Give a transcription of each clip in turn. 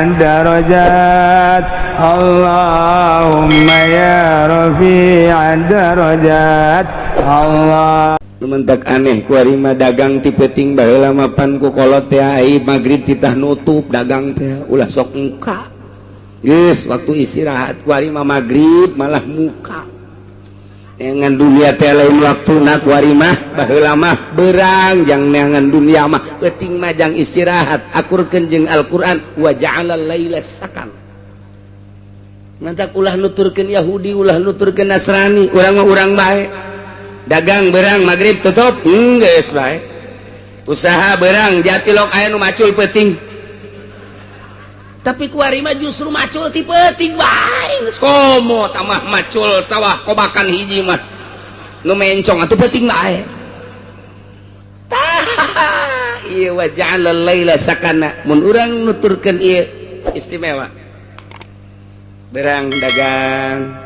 الدرجات. اللهم يا رفيع الدرجات. الله. Mentak aneh kuari mah dagang ti peuting. Baheula mah pan ku kolot teh ai magrib titah nutup dagang teh, ulah sok muka, geus waktu istirahat. Kuari mah magrib malah muka neangan dunia teh lain waktuna kuari mah. Baheula mah beurang jang neangan dunia mah, peuting mah jang istirahat. Akurkeun jeung Al-Qur'an, wa ja'alal laila sakan. Mantak ulah nuturkeun Yahudi, ulah nuturkeun Nasrani. Urang mah urang bae, dagang berang maghrib tutup, geus bae usaha berang. Jatilok aya nu macul peuting, tapi kuari mah justru macul ti peuting bae. Komo tamah macul sawah kobakan hiji mah nu mencong atuh peuting bae. Tah, ieu wa ja'ala laila sakana. Mun urang nuturkeun ieu istimewa, berang dagang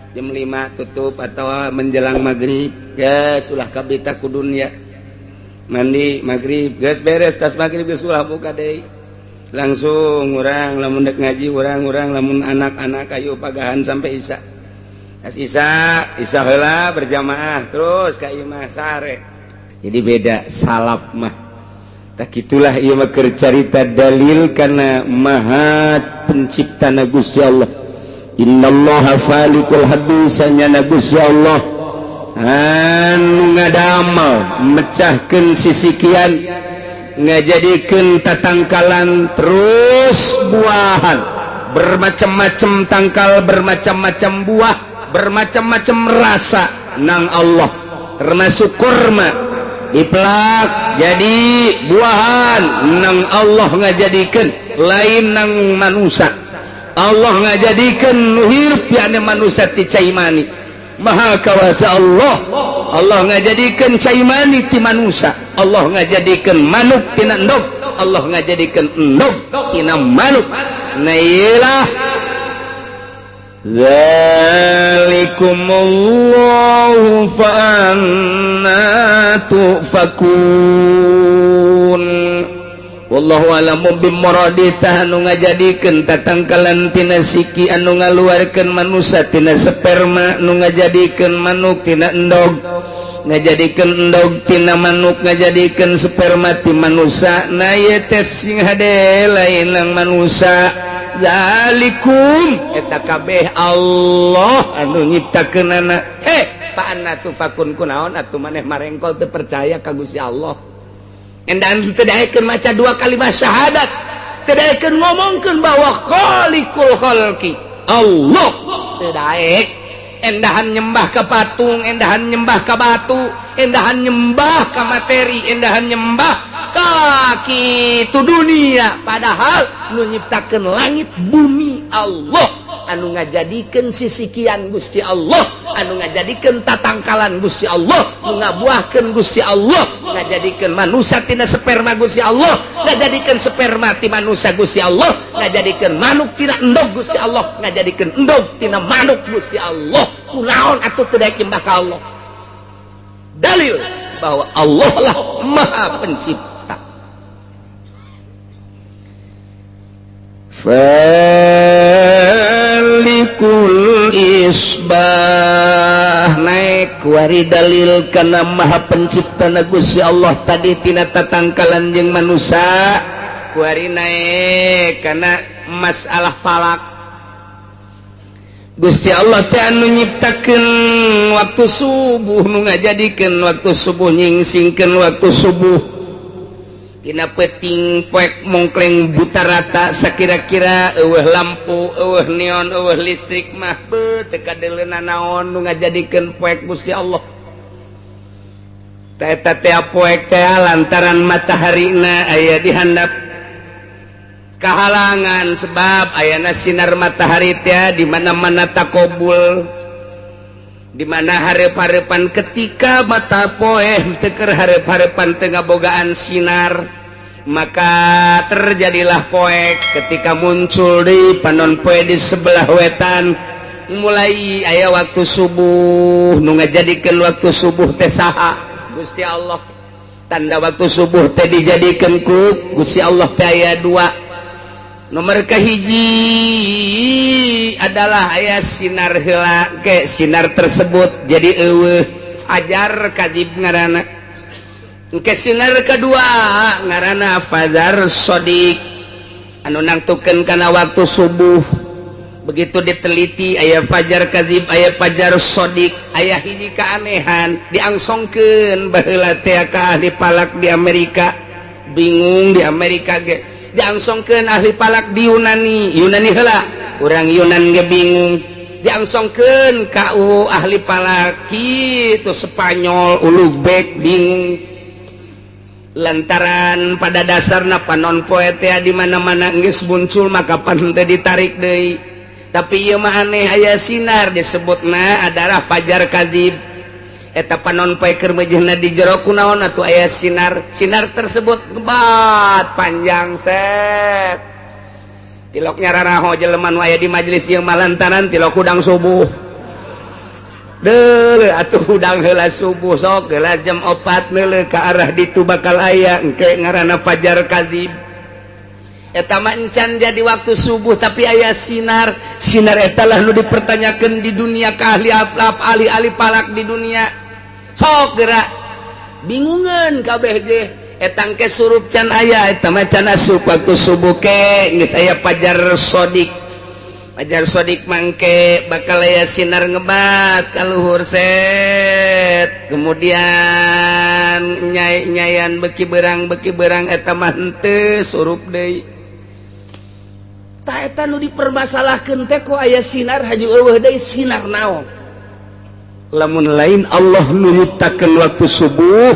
jam 5 tutup atau menjelang maghrib, geus ulah kabita ku dunia. Mandi maghrib geus beres, tas maghrib geus ulah buka deui, langsung urang lamun dek ngaji. Urang-urang lamun anak-anak ayo pagahan sampai isya. Tas isya, isya heula berjamaah, terus ka imah sare. Jadi beda salaf mah. Tak itulah ieu mah keur carita dalil karena Maha Pencipta na Gusti Allah. Innallaha faliqul habbi, sanyana Gusti Allah anu ngadamel mecahkeun sisikian, ngajadikeun tatangkalan terus buahan bermacam-macam, tangkal bermacam-macam, buah bermacam-macam rasa nang Allah, termasuk kurma dipelak jadi buahan nang Allah ngajadikeun, lain nang manusia. Allah ngajadikeun nu hirup yakni manusia ti cai mani. Maha kawasa Allah. Allah ngajadikeun cai mani ti manusia, Allah ngajadikeun manuk tina endog, Allah ngajadikeun endog tina manuk. Nah, iyalah, Zalikumullahu fa anna tufakun. Wallahu a'lamu bimuradi. Tah, anu ngajadikeun tatangkalan tina siki, anu ngaluarkeun manusia tina sperma, nu ngajadikeun manuk tina endog, ngajadikeun endog tina manuk, ngajadikeun sperma ti manusia. Na ieu teh sing hade, lain nang manusia. Zalikum eta kabeh Allah anu nyiptakeunana. Heh, fa anna tufakun, kunaon atuh maneh marengkol teu percaya ka Gusti Allah? Dan teu daekeun maca dua kalimat syahadat, teu daekeun ngomongkeun bahwa khaliqul khalqi Allah, teu daek. Endahan nyembah ke patung, endahan nyembah ke batu, endahan nyembah ke materi, endahan nyembah ka kitu dunia, padahal nu nyiptakeun langit bumi Allah, anu ngajadikeun sisikian Gusti Allah, anu ngajadikeun tatangkalan Gusti Allah, nu ngabuahkeun Gusti Allah, ngajadikeun manusia tina sperma Gusti Allah, ngajadikeun sperma ti manusia Gusti Allah, ngajadikeun manuk tina endog Gusti Allah, ngajadikeun endog tina manuk Gusti Allah. Kunaon atuh teu daek nyembah ka Allah? Dalil bahwa Allah lah Maha Pencipta. Falikul isbah naik wari dalil karena Maha Pencipta na Gusti Allah tadi tina tatangkalan jeung manusia. Kuari naik karena masalah falak. Gusti Allah teh anu nyiptakeun waktu subuh, nu ngajadikeun waktu subuh, nyingsingkeun waktu subuh. Dina peuting poek mongkleng buta rata, sakira-kira eueuh lampu, eueuh neon, eueuh listrik mah beuh teu kadeuleuna naon. Nu ngajadikeun poek Gusti Allah. Teh eta teh poek teh lantaran mataharina aya di handap kahalangan, sebab ayana sinar matahari teh di mana-mana takobul, di mana hareup-hareupan. Ketika mata poe teu keur hareup-hareupan, teu ngabogaan sinar, maka terjadilah poek. Ketika muncul di panon poe di sebelah wetan, mulai aya waktu subuh. Nu ngajadikeun waktu subuh teh saha? Gusti Allah. Tanda waktu subuh teh dijadikan ku Gusti Allah teh aya dua. Nomor kahiji adalah aya sinar heula ke sinar tersebut jadi eueuh, fajar kadzib ngaranna. Ke sinar kedua ngaranna fajar shodiq anu nangtukeun kana waktu subuh. Begitu diteliti, aya fajar kadzib, aya fajar shodiq, aya hiji keanehan. Diangsongkeun baheula teh ka ahli falak di Amerika, bingung di Amerika ge. Diangsongkeun ahli falak di Yunani, Yunani heula, urang Yunan ge bingung. Diangsongkeun ka ahli falak itu Spanyol, Ulugbek, bingung, lantaran pada dasarna panon poe teh di mana-mana geus muncul, maka pan teh ditarik deui. Tapi ieu mah aneh, aya sinar disebutna adalah fajar kadzib. Eta panon poe keur meujeuhna di jero, kunaon atuh aya sinar? Sinar tersebut ngebat panjang, set tilok nyararaho jelema nu aya di majelis ieu mah, lantaran tilok hudang subuh. Deuleu atuh, hudang heula subuh, sok heula jam 4, neuleuh ka arah ditu, bakal aya engke ngaranna fajar kadzib. Eta mah encan jadi waktu subuh, tapi aya sinar. Sinar eta lah nu dipertanyakan di dunia ke ahli ahli falak di dunia. Sok gerak bingungan kabeh ge. Eta engke surup can aya, eta mah can asup waktu subuh. Ke geus aya fajar shodiq. Fajar shodiq mangke bakal aya sinar ngebat ka luhur, set, kemudian nyai nyayan beki berang, beki berang. Eta mah henteu surup deui. Tah, eta nu dipermasalahkeun teh, kok aya sinar haju eueuh deui? Sinar naon lamun lain Allah nu nyiptakeun waktu subuh?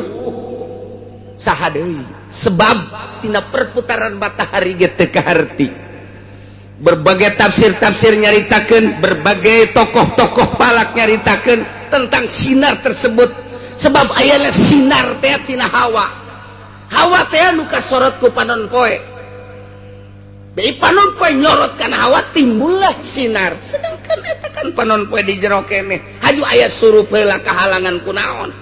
Saha deui? Sebab tina perputaran matahari ge teu kaharti. Berbagai tafsir-tafsir nyaritakeun, berbagai tokoh-tokoh falak nyaritakeun tentang sinar tersebut, sebab ayana sinar teh tina hawa. Hawa teh nu kasorot ku panon poe. Dari panon poe nyorot kana hawa, timbullah sinar. Sedangkan eta kan panon poe di jero keneh, haju aya surup heula, kahalangan kunaon?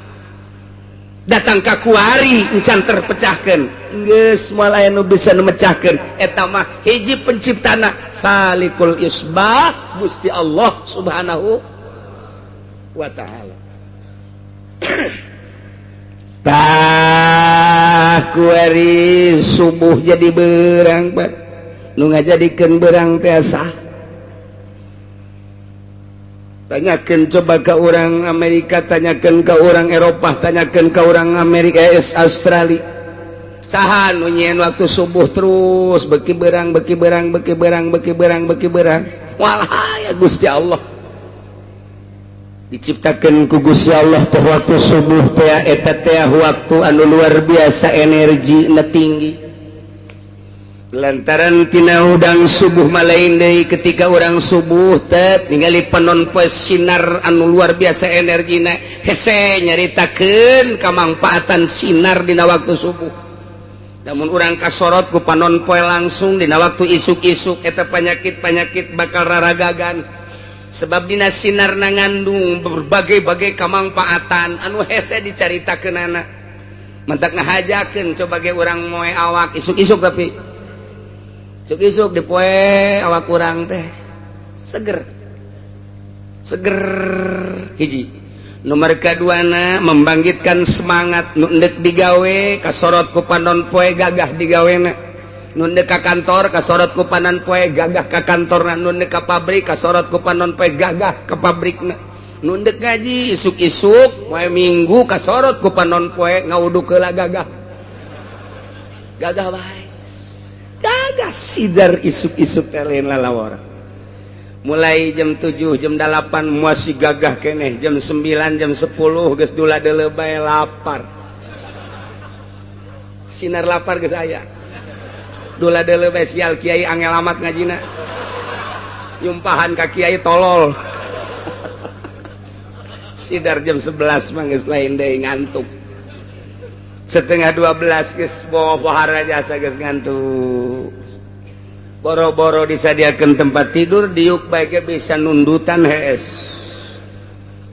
Datang ka kuari encan terpecahkan. Geus moal aya nu bisa nu mecahkeun. Eta mah hiji penciptana, Faliqul Isbah, Gusti Allah Subhanahu wa Ta'ala. Tah, kuari subuh jadi berang, Pak. Nu ngajadikeun berang teh sah? Tanyakan coba ke orang Amerika, tanyakan ke orang Eropa, tanyakan ke orang Amerika, Australia, saha nu nyieun waktu subuh terus beki berang, beki berang, beki berang, beki berang, beki berang? Walah ya, Gusti Allah. Diciptakan ku Gusti Allah teh waktu subuh teh, eta teh waktu anu luar biasa energi na tinggi, lantaran tina hudang subuh malain deui. Ketika orang subuh teh ningali panon poe sinar anu luar biasa energina, hese nyaritakeun kamangfaatan sinar dina waktu subuh. Namun urang kasorot ku panon poe langsung dina waktu isuk-isuk, eta penyakit-penyakit bakal raragagan, sebab dina sinar na ngandung berbagai-bagai kamangfaatan anu hese dicaritakeunana. Mentak ngahajakeun coba ge urang moe awak isuk-isuk, tapi isuk-isuk dipoe awak kurang teh seger seger. Hiji nomor keduana, membangkitkan semangat. Nu endek digawe kasorot ku panon poe, gagah digawena. Nu endek ka kantor kasorot ku panon poe, gagah ka kantorna. Nu endek ka pabrik kasorot ku panon poe, gagah ka pabrikna. Nu endek ngaji isuk-isuk poe Minggu kasorot ku panon poe, ngawuduk heula, gagah, gagah bae, gagah sidar isuk-isuk teh, lain lalawara. Mulai jam 7, jam 8 masih gagah keneh. Jam 9, jam 10 geus dula deuleu bae, lapar. Sinar lapar geus aya, dula deuleu bae, sial, kiai angel amat ngajina, nyumpahan ka kiai tolol. Sidar jam 11 mah geus lain deui, ngantuk. Setengah 12 geus bawa pohara jasa, geus ngantuk. Boro-boro disadiakan tempat tidur, diuk baiknya bisa nundutan, hees.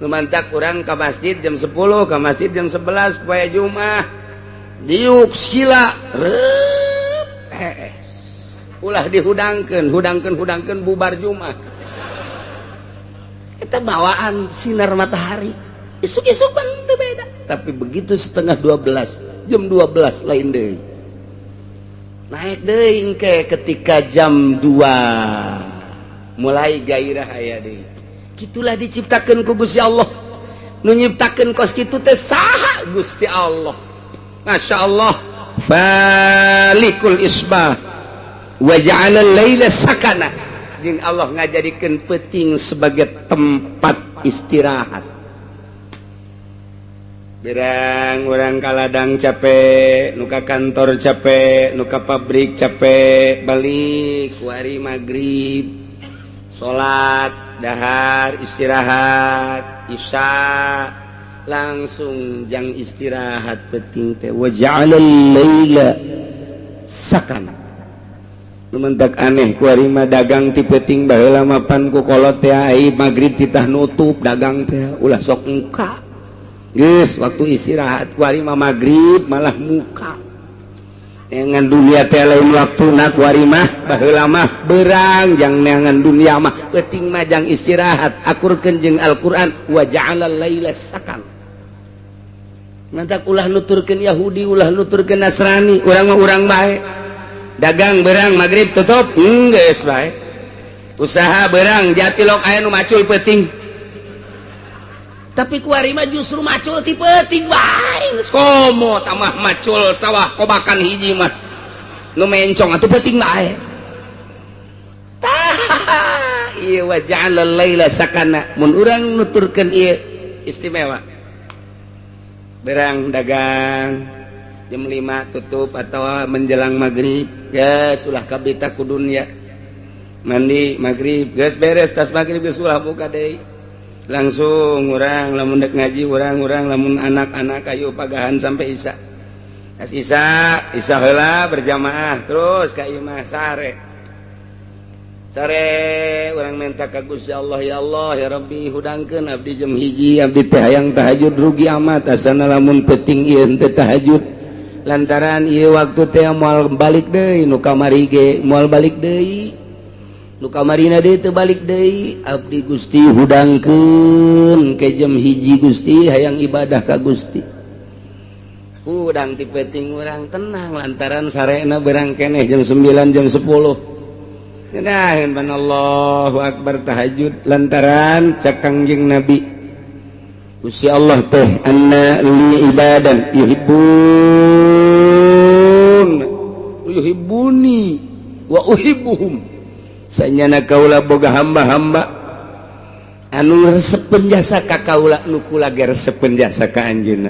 Lumantak kurang ke masjid jam 10, ke masjid jam 11 poe Jumat, diuk sila rep, hees. Ulah dihudangkeun, hudangkeun hudangkeun bubar Jumat. Kita bawaan sinar matahari. Isuk-isuk pan teu beda. Tapi begitu 11.30, jam 12 lain deui. Naik deui engke ketika jam 2 mulai gairah aya deui. Gitulah diciptakeun ku Gusti Allah. Nu nyiptakeun kos kitu teh saha? Gusti Allah. Masya Allah. Falikul isbah wa ja'ala laila sakana. Jeung Allah ngajadikeun peuting sebagai tempat istirahat. Berang orang kaladang capek, nu ka kantor capek, nu ka pabrik capek, balik kuari maghrib, salat, dahar, istirahat, isya, langsung jang istirahat peuting teh wa ja'alal laila sakana. Nu mentak aneh kuari mah dagang ti peuting baheula mapan ku kolot teh ai maghrib titah nutup dagang teh ulah sok muka. Geus waktu istirahat kuari mah maghrib malah muka. Neangan dunia teh lain waktuna kuari mah baheula mah berang jang neangan dunia mah peuting mah jang istirahat akurkeun jeung Al-Qur'an wa ja'alal laila sakan. Mantak ulah nuturkeun Yahudi, ulah nuturkeun Nasrani, urang mah urang bae. Dagang berang maghrib tutup, geus bae. Usaha berang jatilok aya nu macul peuting. Tapi kuari mah justru macul ti peuting bae. Komo tamah macul sawah kobakan hiji mah. Nu mencong atuh peuting bae. Tah, ieu wa ja'alal laila sakana. Mun urang nuturkeun ieu istimewa. Berang dagang jam 5 tutup atau menjelang maghrib, geus ulah kabita ku dunia. Mandi maghrib geus beres tas maghrib geus ulah buka deui. Langsung urang lamun dek ngaji urang-urang lamun anak-anak ayo pagahan sampai isya. Tas isya, isya heula berjamaah terus ka imah sare. Sare urang minta ka Gusti Allah, ya Allah ya Rabbi hudangkeun abdi jam 1 abdi teh hayang tahajud rugi amat asana lamun peuting ieu teh tahajud. Lantaran ieu waktu teh moal balik deui nu kamari ge moal balik deui. Nu kamarina deui teu balik deui abdi Gusti hudangkeun ke jam 1 Gusti hayang ibadah ka Gusti. Hudang ti peuting urang tenang lantaran sarena berang keneh jam 9 jam 10. Ngeundaheun pan Allahu Akbar tahajud lantaran cak Kangjeng Nabi Gusti Allah teh anna li ibadan yuhibbun yuhibbuni wa uhibbuhum. Sanyana kaula boga hamba-hamba anu resepeun jasa ka kaula nu kula ge resepeun jasa ka anjeunna.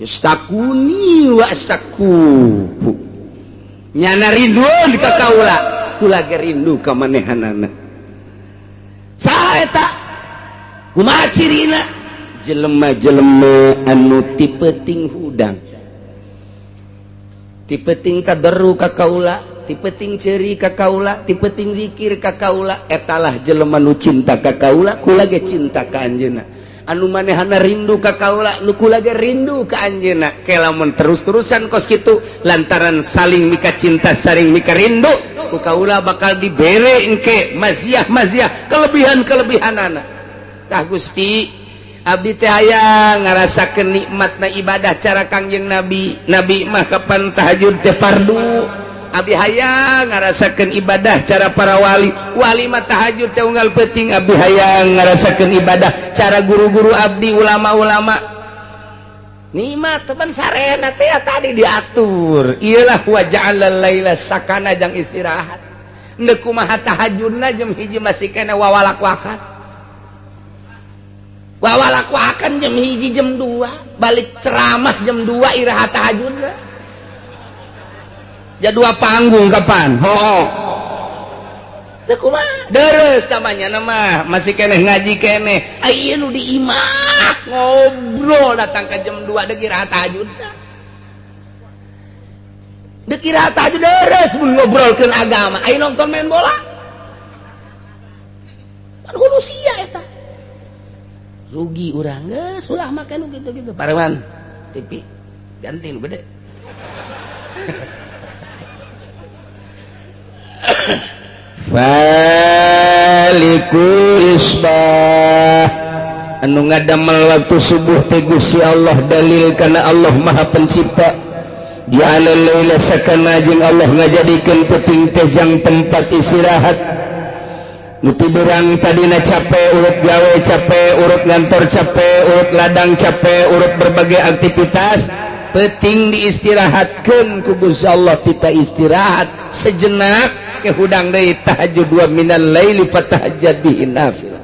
Yustakuni wa asaku. Nyana rindu ka kaula, kula ge rindu ka manehanana. Saha eta? Kumaha cirina? Jelema-jelema anu ti peuting hudang. Ti peuting kaderu ka kaula, ti peuting ceuri ka kaula, ti peuting zikir ka kaula, etalah jelema nu cinta ka kaula, kula ge cinta ka anjeunna. Anu manehana rindu ka kaula, nu kula ge rindu ka anjeunna. Ke lamun terus-terusan kos kitu lantaran saling mika cinta, saling mika rindu, ku kaula bakal dibere engke maziah-maziah, kelebihan-kelebihanana. Tah Gusti, abdi teh hayang ngarasakeun nikmatna ibadah cara Kangjeng Nabi. Nabi mah kapan tahajud teh fardu. Abdi hayang ngarasakeun ibadah cara para wali. Wali mah tahajud teh unggal peuting. Abdi hayang ngarasakeun ibadah cara guru-guru abdi, ulama-ulama. Nikmat teman sarena teh tadi diatur. Iyalah wa ja'alal laila sakana jang istirahat. Ndek kumaha tahajudna jam 1 masih kena wawalak-wakan. Wawalak-wakan jam 1 jam 2, balik ceramah jam 2 iraha tahajudna. Jadua panggung kapan? Ho. Teu kumaha? Deres namanya nama masih keneh ngaji keneh. Aya nu di imah ngobrol datang ke jam 2 deuk iraha tahajud. Deuk iraha tahajud deres mun ngobrolkeun agama. Aya nonton main bola. Pan hulu sia eta. Rugi urang geus ulah make nu kitu-kitu. Pareman TV ganti nu gede. Falikul isbah, anu ngadamel waktu subuh teh Gusti Allah, dalil karena Allah Maha Pencipta. Ja'ala laila sakana, jeung Allah ngajadikeun peuting teh jang tempat istirahat. Nu tiduran tadina capek, urut gawe capek, urut ngantor capek, urut ladang capek, urut berbagai aktivitas, peuting diistirahatkeun ku Gusti Allah. Kita istirahat sejenak ke hudang deui tahajud, wa minal laili fatahajjad bihi nafilah.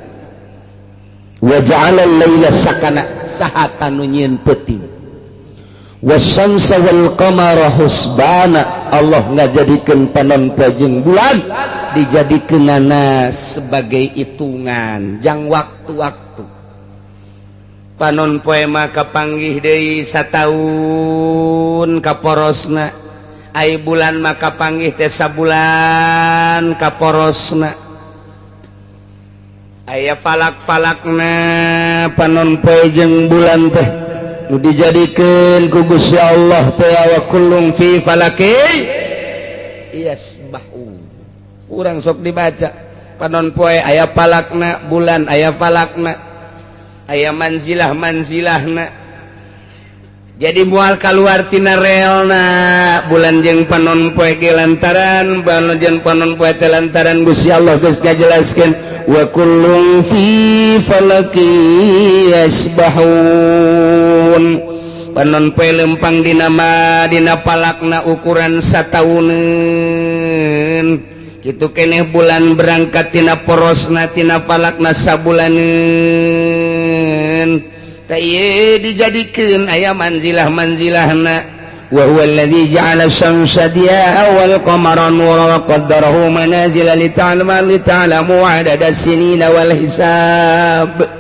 Wa ja'ala laila sakana, saha nu nyieun peuting? Wasyamsa wal qamara husbana, Allah ngajadikeun panon poe jeung bulan dijadikeunana sebagai hitungan jang waktu-waktu. Panon poe mah kapanggih deui sataun kaporosna, ai bulan mah kapanggih teh sabulan kaporosna. Aya falak-falakna panon poe jeung bulan teh nu dijadikeun ku Gusti Allah teh, wa kullun fi falaki yasbahu. Urang sok dibaca, panon poe aya falakna, bulan aya falakna, aya manzilah manzilahna, jadi mual keluar tina relna bulan jeung panon poe ge, lantaran bulan jeung panon poe teh lantaran Gusti Allah geus ngajelaskeun, wa kullun fi falaki yasbahun. Panon poe lempang dina ma dina falakna ukuran satauneun kitu keneh, bulan berangkat tina porosna tina falakna sabulaneun. Tah, ieu dijadikeun aya manzilah manzilahna. Wa huwa alladzi ja'ala syamsa diya'a wal qamara nura wa qaddarahu manazila lita'lamu 'adada sinina wal hisab.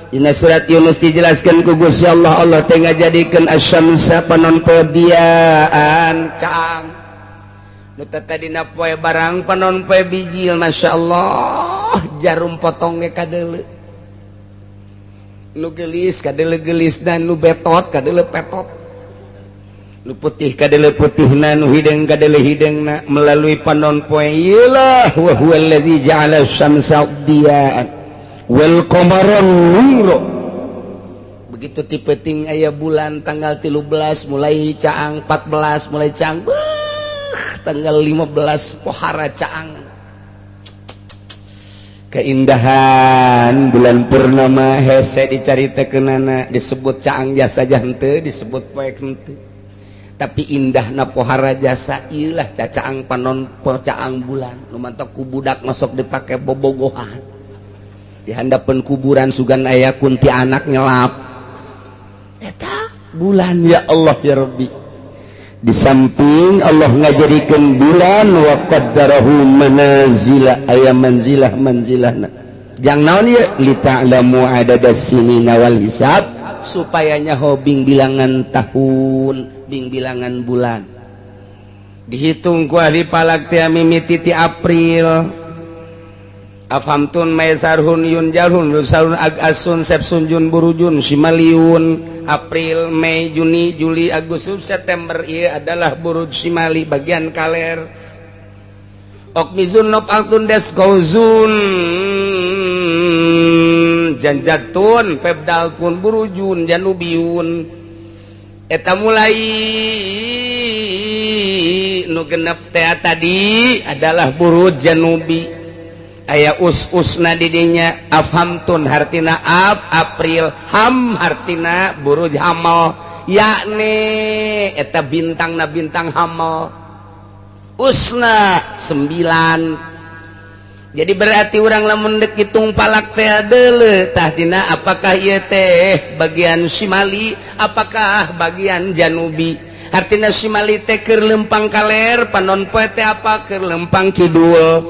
Dina surat Yunus dijelaskan ku Gusti Allah, Allah teh ngajadikeun asyamsa panon poe diaan caang. Nu tadina poe barang panon poe bijil, Masya Allah, jarum potongnya kadeuleu, nu gelis kadeuleu gelis, dan nu betot kadeuleu petot, nu putih kadeuleu putihna, nu hideung kadeuleu hideungna melalui panon poe. Ieu lah, wa huwa allazi ja'ala syamsa diya'an wal qamara nura. Begitu ti peuting aya bulan, tanggal 13 mulai caang, 14 mulai caang, beuh, tanggal 15 pohara caang. Keindahan bulan purnama hese dicaritakeunana, disebut caang jasa henteu, disebut poek henteu, tapi indahna pohara jasa. Ieulah cacaang panon poe, caang bulan nu mantak ku budak masuk dipake bobogohan di handapeun kuburan, sugan aya kuntianak nyelap eta bulan. Ya Allah, ya Rabbi. Di samping Allah ngajadikeun bulan, wa qaddarahu manazila, aya manzilah manzilahna jang naon ieu? Li ta'lamu adadas sinina wal hisab, supaya nyaho bing bilangan tahun, bing bilangan bulan. Dihitung ku ahli falak teh mimiti ti April, Afhamtun Maisarhun Yun Jalhun Lusalun Agasun Sepsun Jun Burujun Simaliun. April, Mei, Juni, Juli, Agustus, September, iya adalah buruj Simali bagian kaler. Okmizun Nop Altun Des Gauzun Janjatun Febdalpun Burujun Janubiun. Eta mulai nu genep teh tadi adalah buruj Janubi, aya us-usna didinya. Afhamtun hartina af April, ham hartina buruj hamal, yakni eta bintang na bintang hamal, usna 9. Jadi berarti orang lamun dek hitung falak teh deuleu tah tina apakah ieu teh bagian Simali, apakah bagian Janubi. Artina Simali teh keur lempang kaler, panon poe teh apa keur lempang kidul,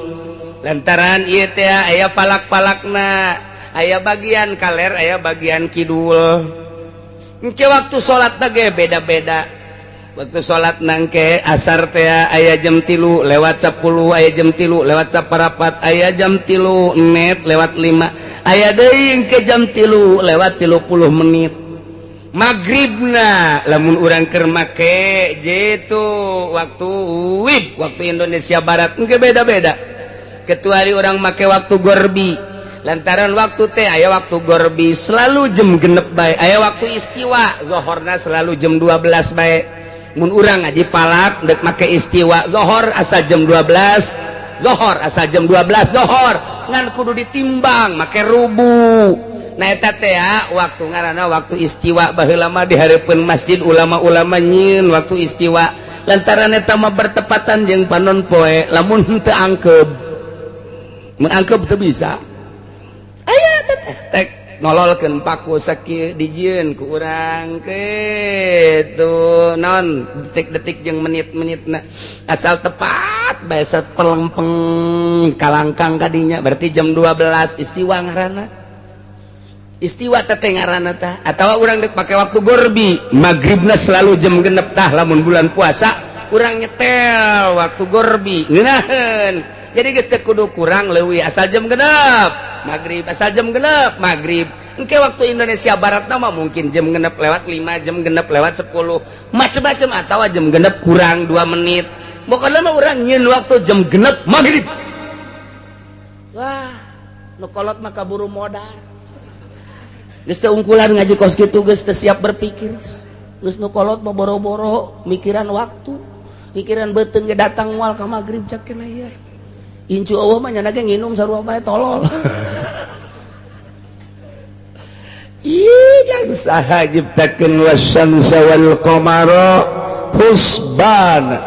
lantaran ieu teh aya falak-falakna, aya bagian kaler, aya bagian kidul. Engke waktu salat ge beda-beda. Waktu salat nangke asar teh aya jam 3.10, aya jam 3.15, aya jam 3.05, aya deui engke jam 3.30. Maghribna lamun urang keur make jitu waktu WIB, waktu Indonesia Barat, engke beda-beda. Kecuali orang make waktu gorbi, lantaran waktu teh aya waktu gorbi selalu jam 6 bae, aya waktu istiwa zohorna selalu jam 12 bae. Mun urang ngaji palak dek make istiwa zohor asa jam 12 zohor, asa jam 12 zohor, ngan kudu ditimbang make rubu. Nah, eta teh waktu ngaranna waktu istiwa. Baheula mah di hareupeun masjid ulama-ulama nyieun waktu istiwa, lantaran eta mah bertepatan jeung panon poe. Lamun henteu angkeb, mun angkeb teu bisa. Aya teh tek nololkeun paku sakieu, dijieun ku urang kitu non detik-detik jeung menit-menitna, asal tepat bae pelempeng kalangkang kadinya berarti jam 12 istiwa ngaranna. Istiwa teh ngaranna tah. Atawa urang dek pake waktu gorbi, maghribna selalu jam 6. Tah, lamun bulan puasa urang nyetel waktu gorbi ngeunaheun, jadi geus teu kudu kurang leuwih, asal jam 6 maghrib, asal jam 6 maghrib. Engke waktu Indonesia Barat nama mungkin jam 6 lewat 5, jam 6 lewat 10, macem-macem, atau jam 6 kurang 2 menit. Pokoknya mah urang nyieun waktu jam 6 maghrib. Wah, nu kolot mah kaburu modar. Geus teu ungkulan ngaji kos kitu, geus teu siap berpikir. Geus nu kolot mah boro-boro mikiran waktu, mikiran beuteung ge datang moal ka maghrib cak kena ieu. Incu eueuh mah nya ge nginum sarua bae, tolol. Ih, dan saha ciptakeun wasyamsa wal qamara husban?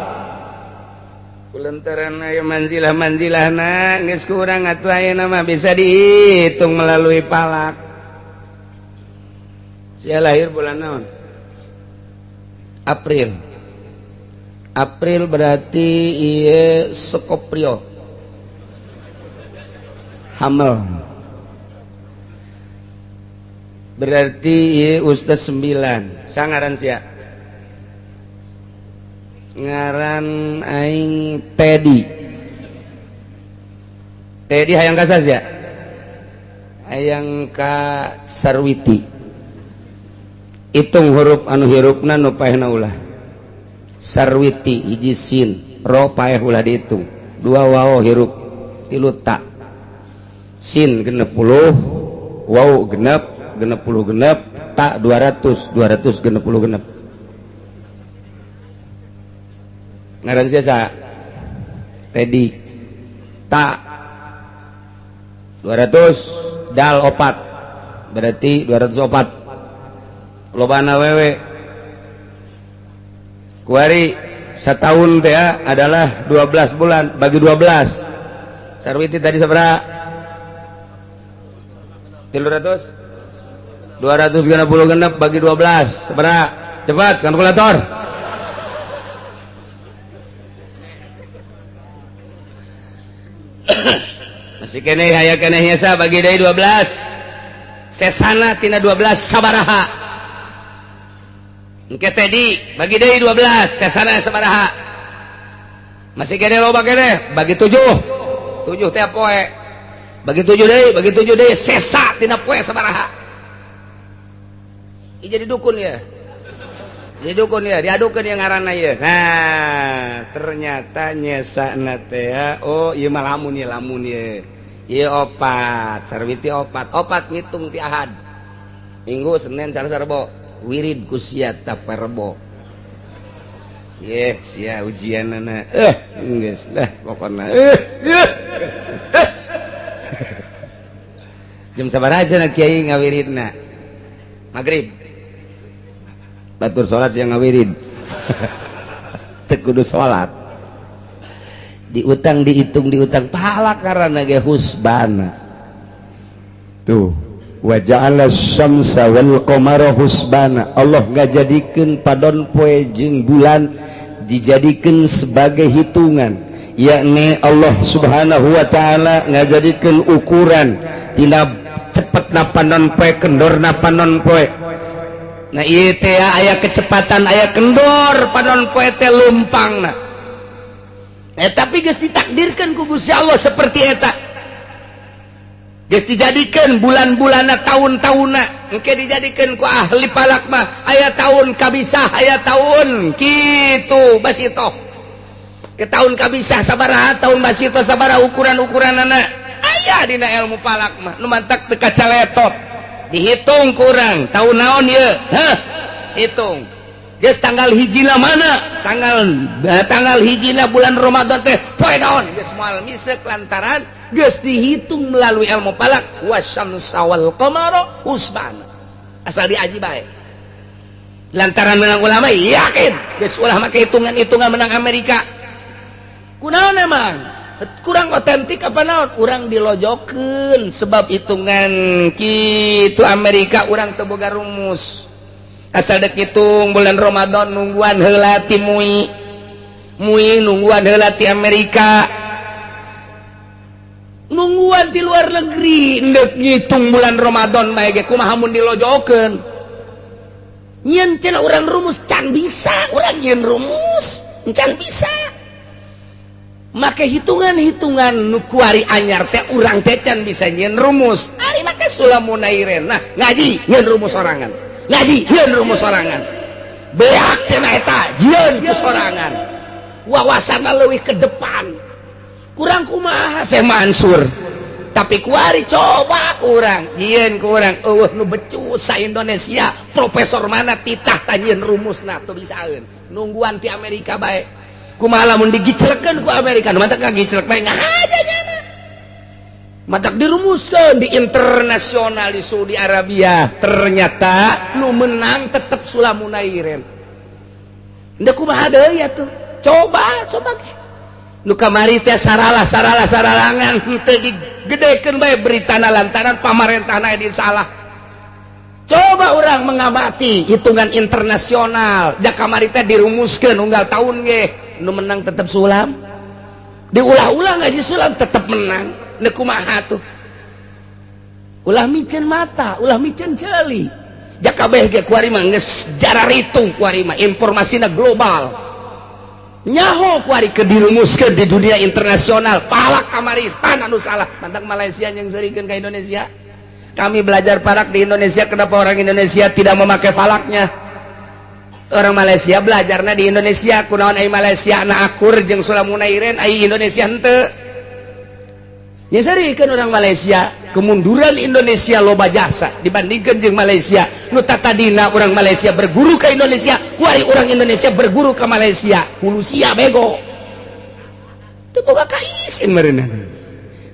Kulantaran aya manzilah-manzilahna geus kurang atuh, ayeuna mah bisa dihitung melalui palak. Saya lahir bulan naon? April. April berarti ieu Scorpio. Hamil. Berarti ieu Ustaz 9. Sangaran sia? Ngaran aing Teddy. Teddy hayang ka sia? Hayang ka Sarwiti. Hitung huruf anu hirupna, nu paehna ulah. Sarwiti, hiji sin, ro paeh ulah dihitung, dua waw hirup, tilu ta, sin 60, waw 6, 66, ta 200, 266. Ngaran sia? Teddy. Ta 200, dal 4, berarti 204. Lobana wewe. Kuari setahun teh adalah 12 bulan, bagi 12. Sarwiti tadi sabaraha? 300, 266 bagi 12 sabaraha? Cepat, kalkulator. Masih keneh, aya keneh nyesa. Bagi deui 12, sesana tina 12 sabaraha? Engke Teddy bagi deui 12, sesana sabaraha? Masih keneh, loba keneh. Bagi 7, 7 teh poe, bagi 7 deui, bagi 7 deui, sesa tina poe sabaraha? Ih, jadi dukun ya, jadi dukun ya, diadukeun yang ngaranna ieu. Nah, ternyata nyesana teh, oh ieu mah lamun ieu, lamun ieu ieu 4, Sarwiti 4, 4 ngitung ti Ahad, Minggu, Senin, Selasa, Rebo, wirid ku sia taparebo. Ye, sia ujianana. Geus lah pokona. Jam sabaraha cenah kiai ngawiridna? Magrib. Batur salat sia ngawirid. Teu kudu salat. Diutang, dihitung, diutang pahala karena ge husbana. Tuh, wa ja'ala syamsa wal qamara husbana. Allah ngajadikeun padon poe jeung bulan dijadikeun sebagai hitungan, yakni Allah Subhanahu wa taala ngajadikeun ukuran tina cepetna panon poe, kendorna panon poe. Nah, ieu teh aya kecepatan, aya kendor panon poe teh lumpangna. Tapi geus ditakdirkeun ku Gusti Allah seperti eta. Geus dijadikeun bulan-bulanna, tahun-tahunna, engke dijadikeun ku ahli falak mah aya tahun kabisah, aya tahun kitu basitoh. Ke tahun kabisah sabaraha, tahun masito sabaraha, ukuran-ukuran anak aya dina ilmu falak mah. Nu mantak teu kacaletot dihitung kurang tahun naon ye. Hah, hitung geus tanggal hijina mana, tanggal tanggal hijina bulan Ramadan teh poe naon, geus moal misek lantaran geus dihitung melalui ilmu falak. Wasyamsa wal qamara husbana, asal diaji bae. Lantaran menang ulama yakin geus ulah make hitungan-hitungan menang Amerika. Kunaon emang kurang otentik apa naon? Urang dilojokeun sebab hitungan kitu Amerika urang teu boga rumus. Asal dek hitung bulan Ramadan, nungguan heula ti MUI, MUI nungguan heula ti Amerika, nungguan di luar negeri. Ndek ngitung bulan Ramadan bae ge kumaha mun dilojokeun? Nyieun cenah urang rumus, can bisa urang nyieun rumus, can bisa make hitungan-hitungan nu kuari anyar teh. Urang teh can bisa nyieun rumus. Ari make Sulam Munairin, nah, ngaji nyieun rumus sorangan, ngaji nyieun rumus sorangan, beak cenah eta jieun ku sorangan, wawasanna leuwih ke depan. Kurang kumaha Syekh Mansur, tapi kuari coba kurang jieun, kurang eueuh nu becus sa Indonesia. Profesor mana titah tanyieun rumusna teu bisaeun, nungguan ti Amerika bae. Kumaha lamun digiclekeun ku Amerika? Nu matak ngagiclek bae ngahaja nyana. Matak dirumuskan di internasional di Saudi Arabia, ternyata nu menang tetep Sulam Munairin. Ndek kumaha deui atuh? Coba coba nu kamari teh saralah saralah saralangan teu digedekeun bae beritana lantaran pamarentahna di salah. Coba orang mengamati hitungan internasional, ja kamari teh dirumuskeun unggal tahun ge nu menang tetep Sulam, diulah-ulah ngaji Sulam tetep menang. Ndek kumaha tuh? Ulah micen mata, ulah micen ceuli. Ja kabeh ge kuari mah geus jararitung, kuari mah informasina global, nyaho kuari ke dirumuskeun di dunia internasional. Palak kamari pan anu salah mantap Malaysia yang serikeun ke Indonesia. Kami belajar falak di Indonesia, kenapa orang Indonesia tidak memakai falaknya? Orang Malaysia belajarnya di Indonesia, kunaon ai Malaysia na akur jeung Sulam Munairin, ai Indonesia henteu? Ya kan orang Malaysia, kemunduran Indonesia loba jasa dibandingkan jeung Malaysia. Nu tadina orang Malaysia berguru ke Indonesia, kuari orang Indonesia berguru ke Malaysia. Hulu sia bego teu boga kaisin meureunna,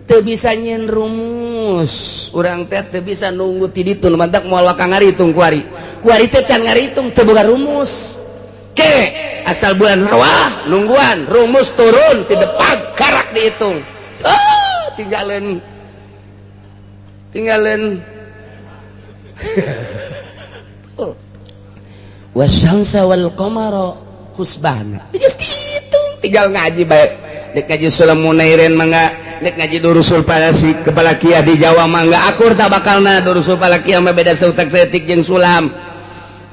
teu bisa nyieun rumus urang teh, teu bisa nunggu ti ditu. Mantak moal waka ngaritung kuari, kuari teh can ngaritung, teu boga rumus ke. Asal bulan rawah nungguan rumus turun ti depan karak dihitung. Oh, tinggalin tinggalin. Oh. Wasyamsa wal qamara husbana. Geus dihitung, tinggal ngaji bae. Nek ngaji Sulam Munairin mangga, nek ngaji Durusul Falasi kepala kia di Jawa mangga, akur tak bakalna. Durusul Falakiyah mah beda seutak saeutik jeung Sulam.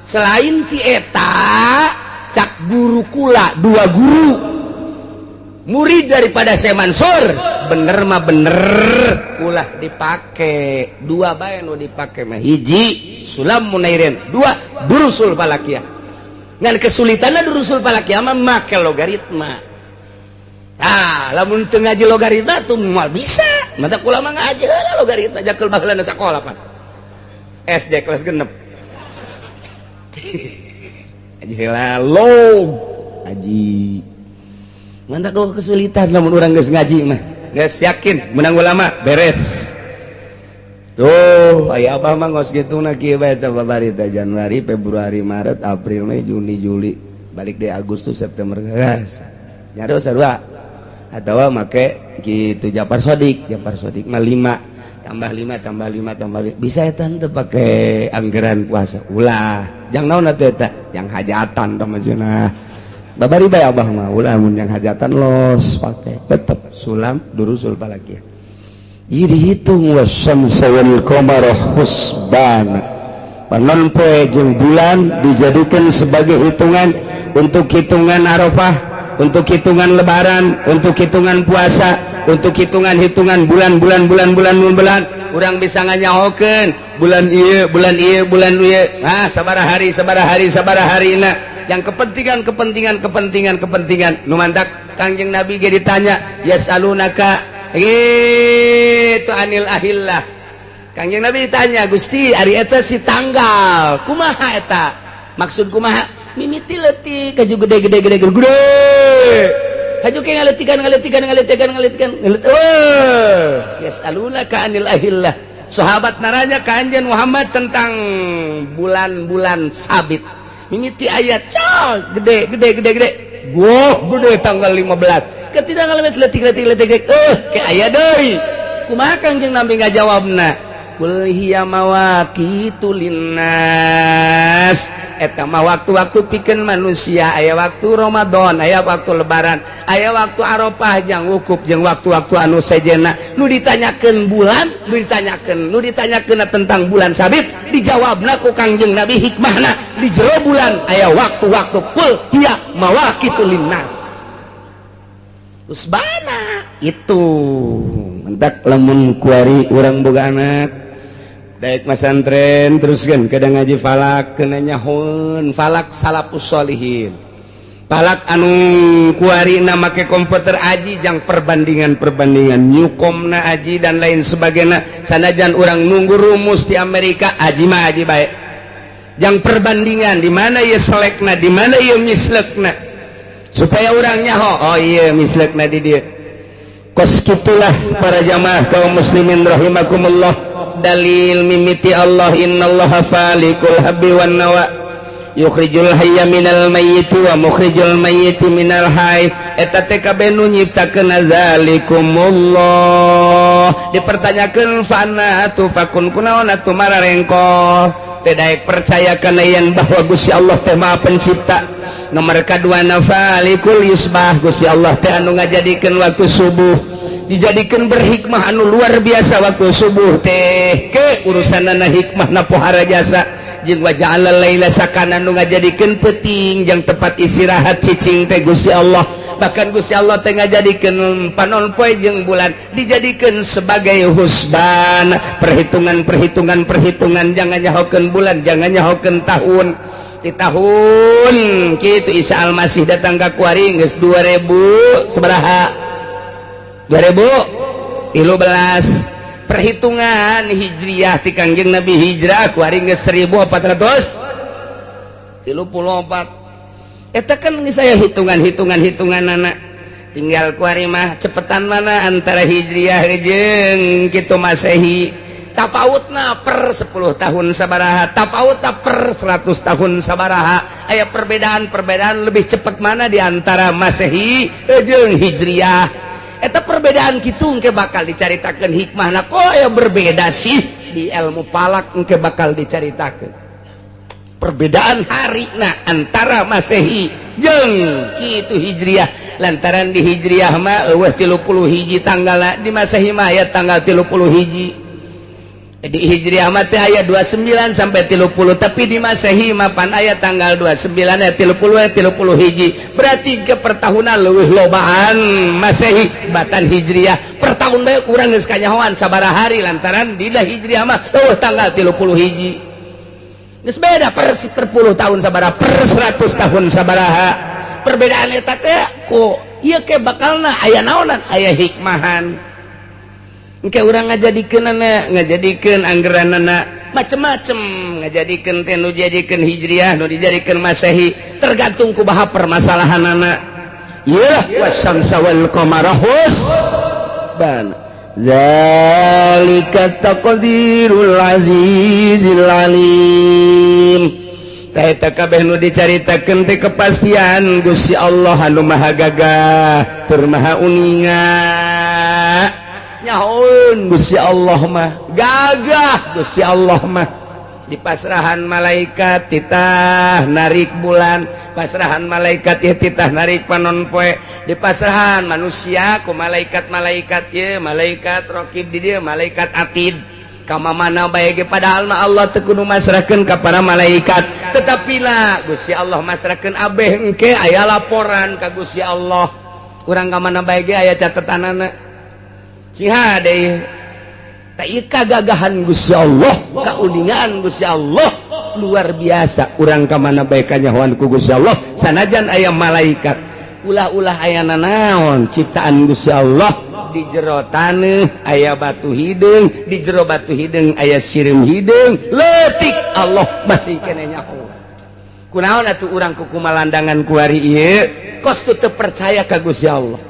Selain ti eta, cak guru kula, dua guru murid daripada Syekh Mansur, bener mah bener ulah dipake. Dua bae nu dipake mah, hiji Sulam Munairin, dua Durusul Falakiyah. Ngan kesulitanna Durusul Falakiyah mah make logaritma. Ah, lamun teu ngaji logaritma tuh moal bisa. Mata kula mah ngaji heula logaritma jakul baheulana sakola pan SD kelas 6 ngaji heula log aji. Mantap kok kesulitan, lamun urang geus ngaji mah geus yakin menang ulama beres tuh. Aya abah mah ngos gitu na kieu bae teh babari teh Januari, Februari, Maret, April, Mei, Juni, Juli, balik deh Agustus, September, geus nyari sarua atau make gitu Japar Sodik. Japar Sodik mah 5 tambah 5 tambah 5 tambah 5 bisa eta teu pake anggaran puasa. Ulah jang naon atuh eta yang hajatan tah maksudna. Babari bae abah mah ulah mun yang hajatan los pake tetep Sulam Durusul Falakiyah. Jadi hitung wasyamsa wal qamara husban, panon poe jeung bulan dijadikan sebagai hitungan untuk hitungan Arafah, untuk hitungan Lebaran, untuk hitungan puasa, untuk hitungan-hitungan bulan-bulan bulan-bulan bulan. Urang bisa nganyahokeun bulan ieu, bulan ieu, bulan ieu, ah, sabaraha hari, sabaraha hari, sabaraha hari. Nah, yang kepentingan kepentingan kepentingan kepentingan nu mantak. Kangjeng Nabi ge ditanya, yasalunaka gitu anil ahillah. Kangjeng Nabi ditanya, "Gusti, ari eta si tanggal kumaha eta?" Maksud kumaha? Mimiti leutik kaju gede, gede, gede, gede, gede. Haju ke ngaletikan, ngaletikan, ngaletikan, ngaletikan, ngaletikan. Oh, yasalunaka anil ahillah. Sahabat naranya ka Anjeun Muhammad tentang bulan-bulan sabit. Mimiti ayat cal gede, gede, gede, gede. Wah, gede tanggal 15. Ketika ngalemes letik, letik, letik, letik. Eh, ke aya deui. Kumaha Kangjeng Nabi ngajawabna? Qul hiya mawaqitu linnas. Eta mah waktu-waktu pikeun manusia, aya waktu Ramadan, aya waktu Lebaran, aya waktu Arafah jang wukuf jeung waktu-waktu anu sejena. Nu ditanyakeun bulan, nu ditanyakeun tentang bulan sabit, dijawabna ku Kangjeng Nabi hikmahna di jero bulan aya waktu-waktu, qul hiya mawaqitu linnas. Usbana itu mentak lamun kuari urang boga anak daek masantren, terus kan kadang ngaji falak, kena nyahoeun falak salafus solihin, falak anu kuari na make komputer aji jang perbandingan-perbandingan Newcomb-na aji dan lain sebagainya. Sanajan urang nunggu rumus di Amerika, aji mah aji baik jang perbandingan di mana ya selekna, di mana ya mislekna, supaya urang nyaho, oh iya, mislekna di dia. Kos kitulah para jamaah kaum muslimin rahimakumullah. Dalil mimiti Allah, innallaha falikul habbi wan nawa, yukhrijul hayya minal mayyiti wa mukhrijul mayyiti minal hayy. Eta teh kabeh nu nyiptakeun zalikumullah. Dipertanyakeun, fa anna tufakun, kunaon atuh mararengko teh daek percaya kana yen bahwa Gusti Allah teh Maha Pencipta? Nomor kadua, falikul isbah, Gusti Allah teh anu ngajadikeun waktu subuh, dijadikan berhikmah anu luar biasa. Waktu subuh teh ke urusan hikmah na pohara jasa, jeung waja'ala laila sakana, nu ngajadikeun peuting jang tempat istirahat cicing teh Gusti Allah. Bahkan Gusti Allah teh ngajadikeun panon poe jeung bulan dijadikeun sebagai husban, perhitungan, perhitungan, perhitungan. Jangan nyahokeun bulan, jangan nyahokeun tahun. Di tahun kitu Isa Almasih datang ka kuari geus 2000 sabaraha, 2013 perhitungan Hijriah ti Kangjeng Nabi hijrah, kuari geus 1434. Eta kan saya hitungan-hitungan hitungan anak tinggal kuari mah cepetan mana antara Hijriah jeung kitu Masehi, tapautna per 10 tahun sabaraha, tapautna per 100 tahun sabaraha. Aya perbedaan-perbedaan lebih cepat mana di antara Masehi jeung Hijriah. Eta perbedaan gitu engke bakal dicaritakan hikmah. Nah, kok ya berbeda sih? Di ilmu falak engke bakal dicaritakan perbedaan hari nah antara Masehi jeung kitu Hijriah, lantaran di Hijriah mah eueuh 31 tanggal, di Masehi mah aya tanggal 31. Di Hijriah mah teh aya 29 sampai 30, tapi di Masehi mah pan aya tanggal 29 ya 30 ya 30 hiji. Berarti ke pertahunan leuwih lobaan Masehi batan Hijriah. Per tahun bae kurang geus kanyahoan sabaraha hari, lantaran di Hijriah mah eueuh tanggal 30 hiji. Geus beda per 10 tahun sabaraha, per 100 tahun sabaraha perbedaan eta teh. Ku ieu ke bakalna aya naonan, aya hikmahan. Engke urang ngajadikeun, ngajadikeun anggeranana macem-macem, ngajadikeun teh nu dijadikeun Hijriah, nu dijadikeun Masehi, tergantung kumaha permasalahanana. Ya, wasyamsa wal qamara husban, zalika taqdirul azizil alim. Eta kabeh nu dicaritakeun teh kepastian Gusti Allah anu maha gagah tur maha uninga. Nyahoeun Gusti Allah mah gagah, Gusti Allah mah di pasrahan malaikat titah narik bulan, pasrahan malaikat ya titah narik panon poe, di pasrahan manusia ku malaikat-malaikat ya, malaikat rokib di dia, malaikat atid kama mana bae ge. Padahal mah Allah teu kudu masrahkeun ka para malaikat, tetapi lah Gusti Allah masrahkeun abeh. Engke aya laporan ka Gusti Allah, urang ka mana bae ge aya catetanana. Sing hade tak kagagahan Gusti Allah, kauningaan Gusti Allah luar biasa. Urang ka mana bae kanyahoan ku Gusti Allah, sanajan aya malaikat. Ulah-ulah aya naon ciptaan Gusti Allah. Di jero taneuh aya batu hideung, di jero batu hideung aya sireum hideung leutik, Allah masih keneh nyaho. Kunaon atuh urang ku kumalandangan kuari ieu kos teu percaya ka Gusti Allah?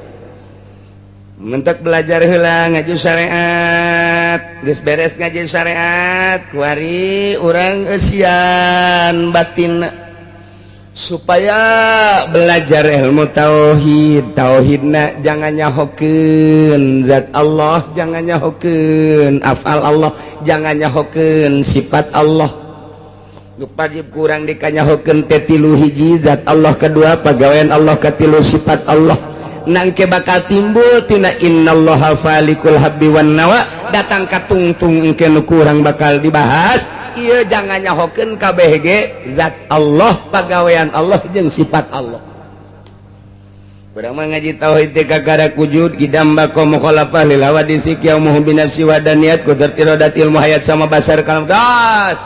Mentek belajar heula ngaji syariat. Geus beres ngaji syariat, kuari urang eusian batin supaya belajar ilmu tauhid. Tauhidna jangan nyahokeun zat Allah, jangan nyahokeun afal Allah, jangan nyahokeun sifat Allah. Nu wajib kurang dikanyahokeun teh tilu: hiji zat Allah, kedua pagawean Allah, katilu sifat Allah. Nangke bakal timbul tina innallaha falikul habbi wan nawa datang ka tungtung. Engke nu kurang bakal dibahas ieu. Jangan nyahokeun kabeh ge zat Allah, pagawean Allah, jeung sifat Allah. Urang mah ngaji tauhid teh kakara wujud, qidam, baqa, mukhalafah lil hawadisi, qiyamuhu bi nafsi, wahdaniyat, qudrat, iradat, ilmu, hayat, sama, basar, kalam, gas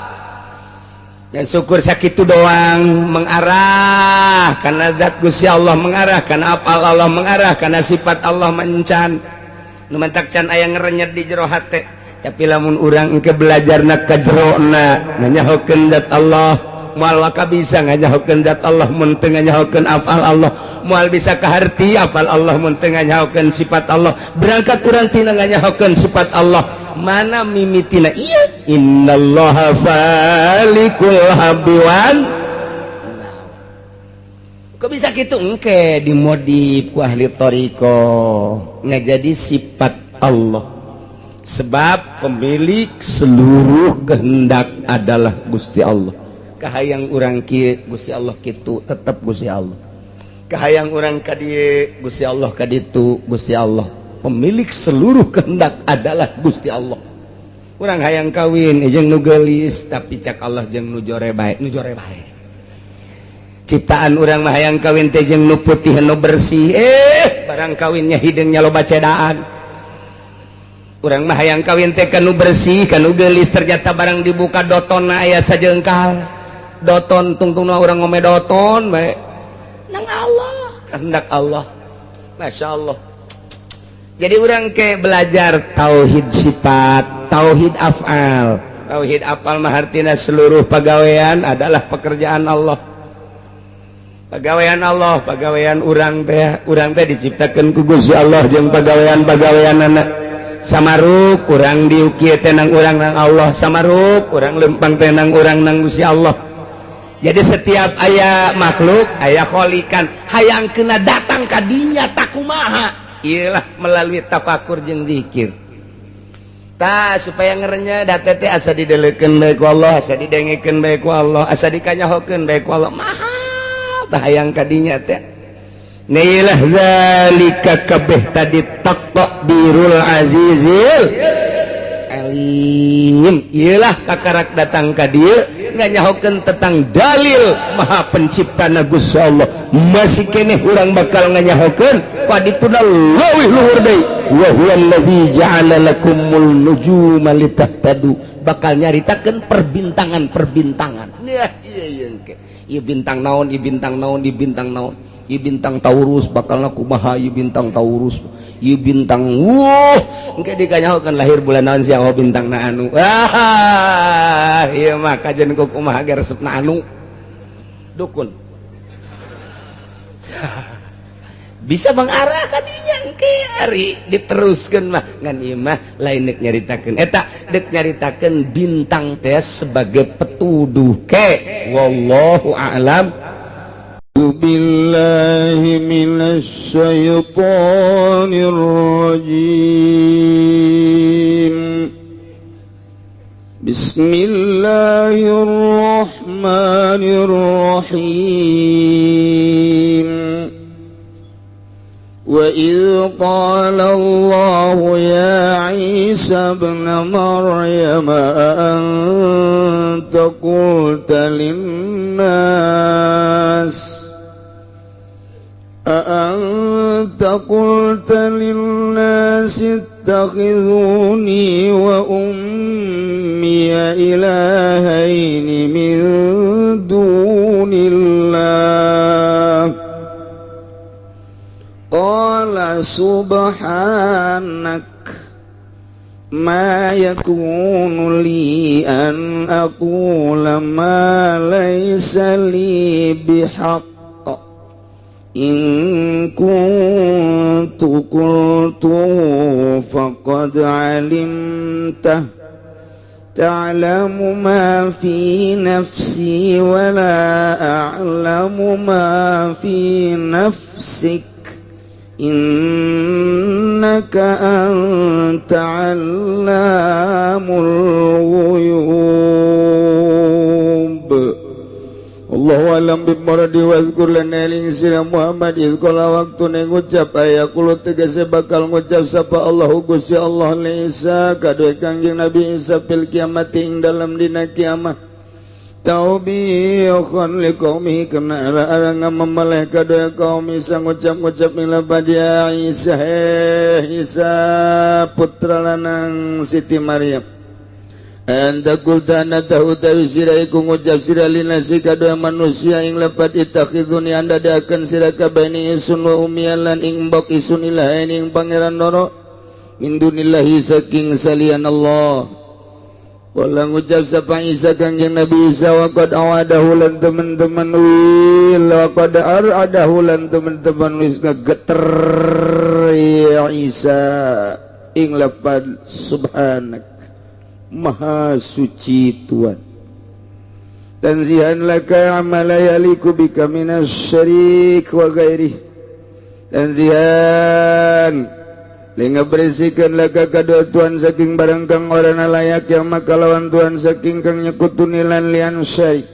dan syukur. Sakitu doang mengarah karena zat Gusti Allah, mengarah karena apal Allah, mengarah karena sifat Allah. Mencan nu mentak can aya ngerenyet di jero hate. Tapi lamun urang engke belajarna ka jerona, nganyahokeun zat Allah, moal waka bisa nganyahokeun zat Allah mun teu nganyahokeun afal Allah, moal bisa kaharti afal Allah mun teu nganyahokeun sifat Allah. Berangkat urang tina nganyahokeun sifat Allah, mana mimitina iya innallaha falikul habbi wan. Kok bisa gitu? Engke dimodif ku ahli thoriqoh ngajadi sifat Allah, sebab pemilik seluruh kehendak adalah Gusti Allah. Kahayang urang kieu, Gusti Allah kitu, tetap Gusti Allah. Kahayang urang ka dieu, Gusti Allah ka ditu. Gusti Allah pemilik seluruh kehendak adalah Gusti Allah. Urang hayang kawin jeung nu geulis, tapi cak Allah jeung nu jore bae, nu jore bae. Ciptaan urang mah hayang kawin teh jeung nu putih, nu bersih, barang kawinnya hideungnya loba cedaan. Urang mah hayang kawin teh ka nu bersih, ka nu geulis, ternyata barang dibuka dotonna aya sajengkal doton. Tungtungna urang ngome doton bae. Nang Allah, kehendak Allah, Masya Allah. Jadi urang ke belajar tauhid sifat, tauhid afal. Tauhid afal mah artina seluruh pagawean adalah pekerjaan Allah, pagawean Allah, pagawean urang teh. Urang teh diciptakan ku Gusti Allah jeung pagawean-pagawean anak samaruk. Urang diukir tenang urang nang Allah, samaruk urang lempang tenang urang nang Gusti Allah. Jadi setiap aya makhluk aya kholikan, hayang kena datang kadinya takumaha? Iyalah, melalui tafakur jeung zikir ta supaya ngerenya date teh asa didelekeun bae ku Allah, asa didengekeun bae ku Allah, asa dikanyahokeun bae ku Allah. Maha tah hayang kadinya teh. Nilah zalika kabeh tadi taqdirul azizil alim. Iyalah kakarak datang ka dieu nganyahokeun tentang dalil maha pencipta Gusti Allah, masih keneh urang bakal nganyahokeun padituna leuwih luhur deui, wa huwallazi ja'ala lakumul nujuma litahtadu. Bakal nyaritakeun perbintangan-perbintangan. Nah, iya iya engke ieu bintang naon, ieu bintang naon, ieu bintang naon, ieu bintang Taurus bakal kumaha, ieu bintang Taurus, ieu bintang, wuh, engke dikanyahokeun lahir bulan naon sia, oh bintang na anu. Ah, ieu mah kajen ku kumaha ge resepna anu dukun bisa mengarah kadinya. Engke ari diteruskeun mah ngan ieu mah lain dek nyaritakeun eta, dek nyaritakeun bintang teh sebagai petuduh ke. Wallahu a'lam. بالله من الشيطان الرجيم. بسم الله الرحمن الرحيم. وإذ قال الله يا عيسى ابن مريم، أأنت قلت للناس اتخذوني وأمي إلهين من دون الله؟ Qala subhanak ma yakunu li an aqula ma laysa li bihaqq in kuntu qultu faqad alimtah ta'lamu ma fi nafsi wa la a'lamu ma fi nafsik innaka anta 'allamul ghuyub. Allahu a'lam bimuradi wa dzkur lan eling sira Muhammad iz qala waktu ngucap aya kulo tegese bakal ngucap sapa Allahu Gusti Allah li Isa kaduwe Kangjeng Nabi Isa fil kiamat ing dalam dina kiamat taubihan liqaumi kana ara ngamemeleh kaduwe kaum Isa ngucap-ngucap ila badia Isa Isa putra lanang Siti Maryam. Anta qulta tahu tahu sira iku ngucap sira linasi kadua manusia ing lepat ittakhiduni anda dakan sira kabeh ni isun wa ummi lan ing mbok isun ilahain ing pangeran loro min dunillahi saking salian Allah. Kala ngucap sapa Isa Kangjeng Nabi Isa wa qad awadahu lan teman-teman wil wa qad aradahu lan teman-teman wis ngegeter ya Isa ing lepat subhanak maha suci Tuhan. Tanzihan laka amma la yaliku bika minas syarik wa ghairi. Tanzihan linga bersihkan laka kadua Tuhan saking barang kang ora layak yang maka lawan Tuhan saking kang nyekutuni lan lian syarik.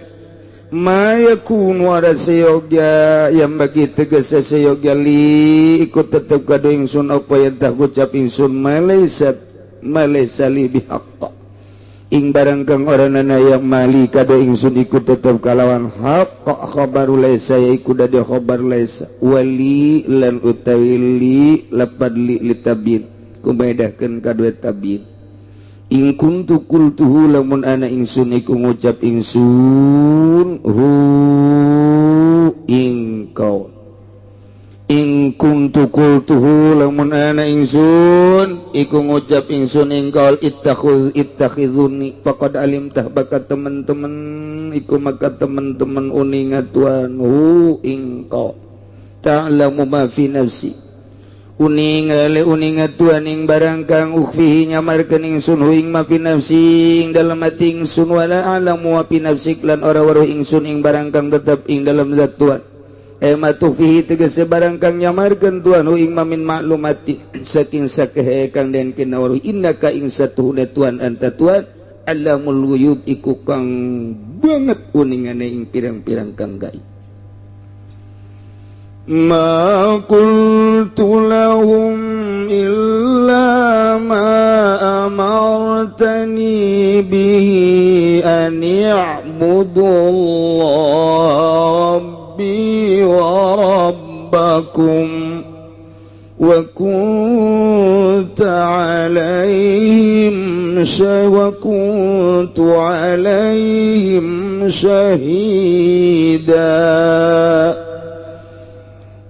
Ma yakunu ada seyogya yang bagi tegese seyogya li ikut tetep kadu ingsun apa yang tak ucap ingsun malaysa li bihaqqa ing barang kang ora nana yang mali kada ingsun ikut tetep kalawan hak khabaru laisa iku dadi khabar laisa wali lan utawi li lapad li litabin kumaedahkeun kadue tabin in kuntu qultuhu lamun ana ingsun iku ngucap ingsun hu ing kau in kuntu qultuhu lamun ana ingsun iku ngucap ingsun ing kaul ittakhiduni faqad alimtah bakat teman-teman iku maka teman-teman uninga Tuhan hu ing kau ta'lamu ma fi nafsi uninga le uninga Tuhan ing barang kang ukhfihi nyamarkeun ingsun hu ing ma fi nafsi ing dalem ati ingsun wala a'lamu wa fi nafsik lan ora weruh ingsun ing barang kang tetep ing dalem zat Tuhan ma tukhfihi tegese barang kang nyamarkeun Tuhan hu ing mamin maklumati saking sakehe kang den kinawaruh innaka ing satuhuna Tuhan anta Tuhan alamul ghuyub iku kang banget uningane ing pirang-pirang kang gaib. Ma qultu lahum illa ma amartani bihi an i'budullaha rabbi wa rabbakum wa kunta alaihim wa kuntu alaihim syahida.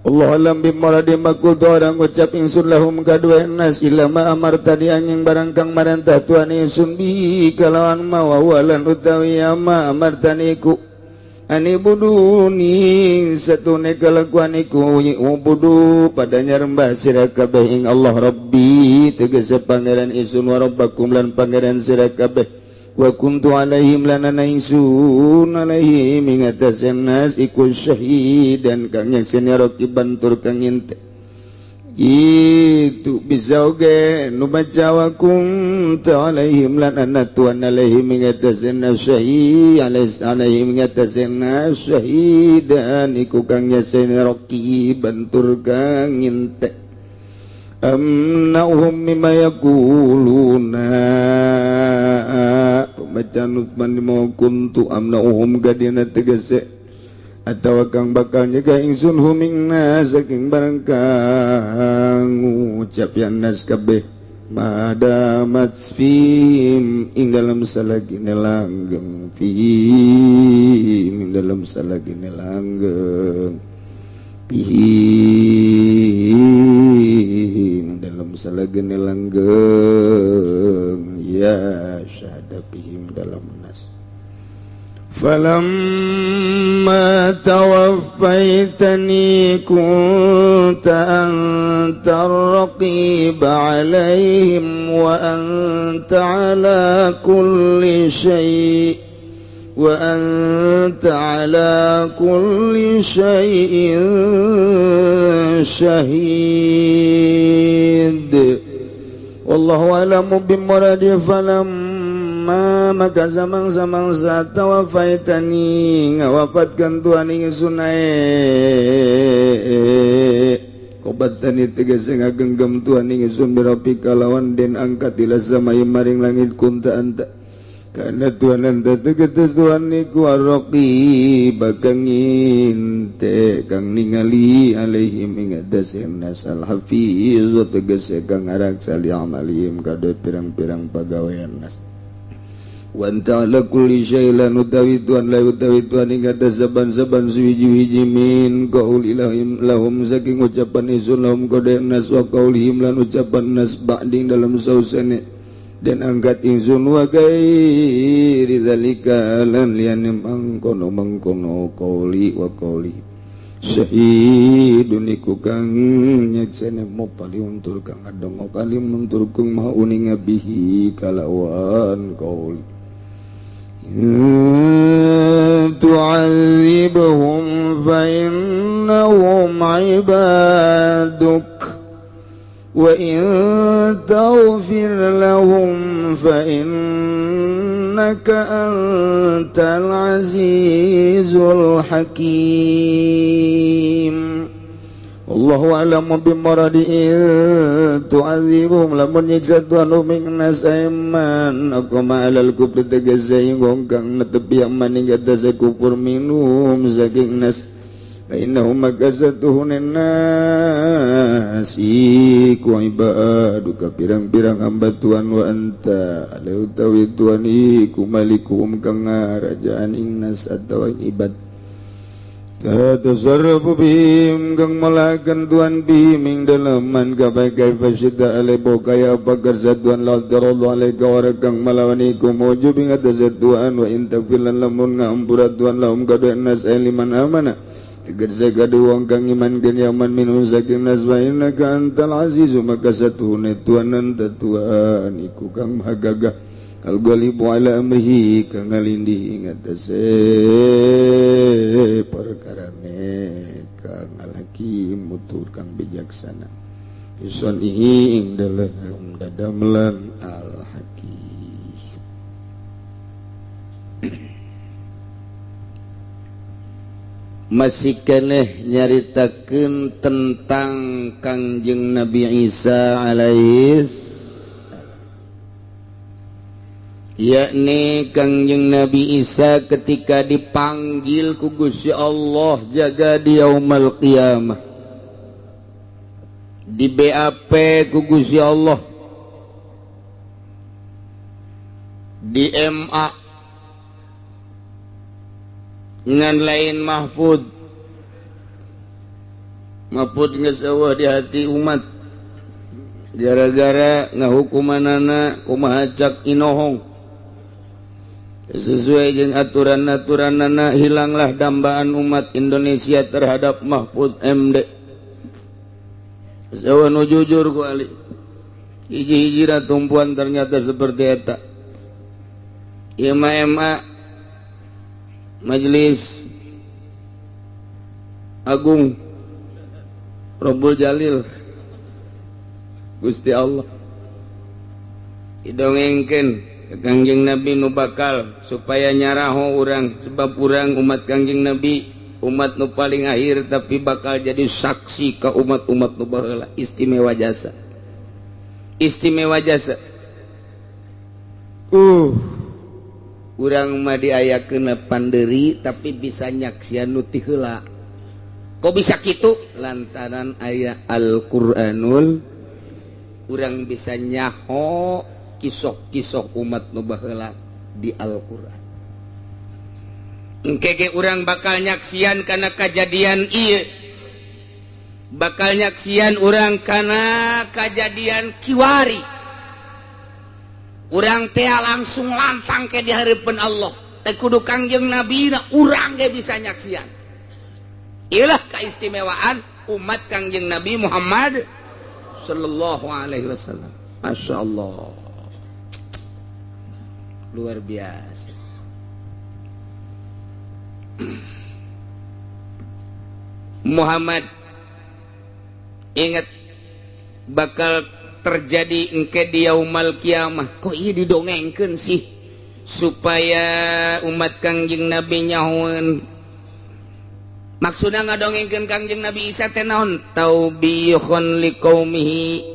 Allah alam bimuradi makultu orang ngucap ingsun lahum kadue nas illa ma amartani anjing barang kang marantah Tuhan ingsun bi kalawan ma wa walan utawi ma amartani ku ani buduni satune kelakuan iku ubudu padanya rembah sira kabeh ing Allah Rabbi tegese pangeran ingsun wa rabbakum lan pangeran sira kabeh wa kuntu alaihim lan ana ingsun alaihim ing atase nas iku syahidan kang nyakseni rakiban tur kang nginte itu bisa oge nu baca wa kuntu alaihim lan ana tuan alaihim ing atase nas syahid alaihim ing atase nas syahidan iku kang nyakseni rakiban tur kang nginte amna'uhum mimma yaquluna pembacaan Utsman mau kuntu amna'uhum gadina tegese atawa kang bakal nyegah ingsun huming nas saking barang kang ngucap yang nas kabeh madamat fim ing dalam salagine langgeng fim ing dalam salagine langgeng bihim. salagene langgeng ya syahadabihim dalam nas. Falamma tawaffaitani kunta anta ar-raqib alaihim wa anta ala kulli syai' wa anta ala kulli syai'in syahid. Wallahu a'lamu bimuradi. Falamma maka zaman-zaman saat tawafaitani ngawafatkan Tuhan ingsun kobatani tegese ngagenggam Tuhan ingsun birabika lawan den angkat ila samai maring langit kunta anta karena Tuhan anta tegetes Tuhan iku arraqib kang nginte kang ningali alaihim ing atase nas al hafiz tegese kang ngaraksa li amalihim kade pirang-pirang pagawean nas. Wa anta ala kulli syai'in lan utawi Tuhan la utawi Tuhan ing atas saban-saban suwiji-wiji min qaul ilahim lahum saking ucapan isun lahum kade nas wa qaulihim lan ucapan nas ba'ding dalam sausane dan angkat ingsun wa gairi dzalika lan liyane mangkono-mangkono qauli wa qauli syahidun iku kang nyeksene mupali untur kang ngadongo kalim untur kang maha uninga bihi kalawan qauli. Tu'adzibhum fa innahum ibaduk wa in taghfir lahum fa innaka antal azizul hakim. Allahu a'lamu bimuradi tu'adzibhum lamun nyiksa Tuhan ing nas aiman aqama alal kufri tegese wong kang netepi aman ing atase kufur minum saking nas fa innahum makasatuhun nas iku ibaduka pirang-pirang hamba Tuhan wa anta utawi Tuhan iku malikuhum kang ngarajaan ing nas atawa ibad. Tasarrufu bihim kang malakan Tuhan bihim ing dalaman kabay kaifa syidda alaihi kaya apa kersa Tuhan la darallahu alaika warakang malawani ku mujub ing atase Tuhan wa in tagfir lamun ngampura Tuhan lahum kadue nas liman amana tegese kadue wong kang iman gen yaman minum saking nas wa innaka antal azizu maka satuhune Tuhan anta Tuhan iku kang maha gagah al-ghalibu ala amrihi kang ngalindih ing atase perkarane kang al-hakim mutur kang bijaksana isonihi ing dalem dadamelan al-hakim. Masih keneh nyaritakeun tentang Kangjeng Nabi Isa alaihis, yakni Kangjeng Nabi Isa ketika dipanggil ku Gusti Allah jaga di yaumul qiyamah, di BAP ku Gusti Allah, di MA ngan lain Mahfud. Mahfud geus eueuh di hati umat gara-gara ngahukumanana kumaha cak inohong sesuai jeung aturan-aturanana, hilanglah dambaan umat Indonesia terhadap Mahfud MD. Sewa nu jujur ku Ali. Hiji-hijira tumpuan ternyata seperti eta. Ieu mah MA Majelis Agung Rabbul Jalil Gusti Allah didongengkeun Kangjeng Nabi nu bakal supaya nyaraho urang, sebab urang umat Kangjeng Nabi umat nu paling akhir tapi bakal jadi saksi ke umat-umat nu baheula. Istimewa jasa, istimewa jasa. Urang mah diayakeun panderi tapi bisa nyaksian nu ti heula. Kok bisa kitu? Lantaran aya Al-Qur'anul, urang bisa nyaho kisah-kisah umat nu baheula di Al-Qur'an. Engke ge urang bakal nyaksian kana kajadian ieu. Bakal nyaksian urang kana kajadian kiwari. Urang teh langsung lantang ke di hareupeun Allah. Teh kudu Kangjeng Nabi na urang ge bisa nyaksian. Ilah keistimewaan umat Kangjeng Nabi Muhammad sallallahu alaihi wasallam. Masya Allah, luar biasa. Muhammad ingat bakal terjadi engke di yaumal kiamah. Kok ieu didongengkeun sih supaya umat Kangjeng Nabi nyahoeun? Maksudna ngadongengkeun Kangjeng Nabi Isa teh naon? Taubihun liqaumihi,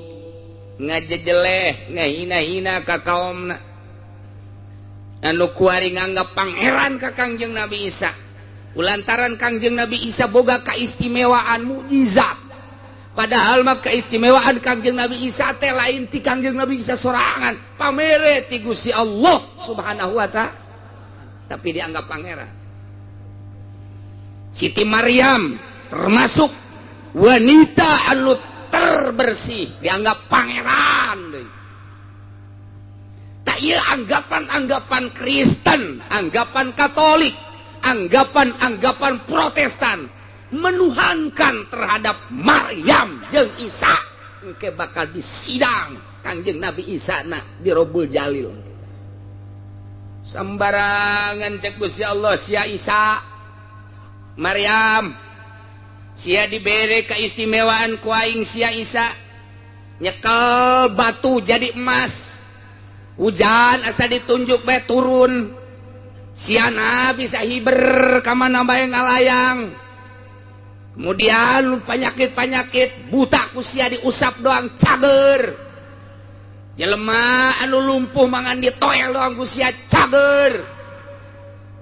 ngajejeleh ngahina-hina ka kaomna anu kuari nganggap pangeran ka Kangjeng Nabi Isa. Ulantaran Kangjeng Nabi Isa boga keistimewaan mukjizat. Padahal mah keistimewaan Kangjeng Nabi Isa teh lain ti Kangjeng Nabi Isa sorangan, pamere ti Gusti Allah Subhanahu wa ta'ala, tapi dianggap pangeran. Siti Maryam termasuk wanita anu terbersih, dianggap pangeran deui. Tak ieu anggapan-anggapan Kristen, anggapan Katolik, anggapan-anggapan Protestan menuhankan terhadap Maryam jeung Isa, engke bakal disidang Kangjeng Nabi Isa na di Robul Jalil. Sembarangan cek Gusti Allah, sia Isa Maryam, sia dibere keistimewaan ku aing. Sia Isa nyekel batu jadi emas, hujan asa ditunjuk bae turun, siana bisa hiber ka mana bae ngalayang. Kemudian penyakit-penyakit buta ku sia diusap doang cager, jelema anu lumpuh mangan ditoel doang ku sia cager,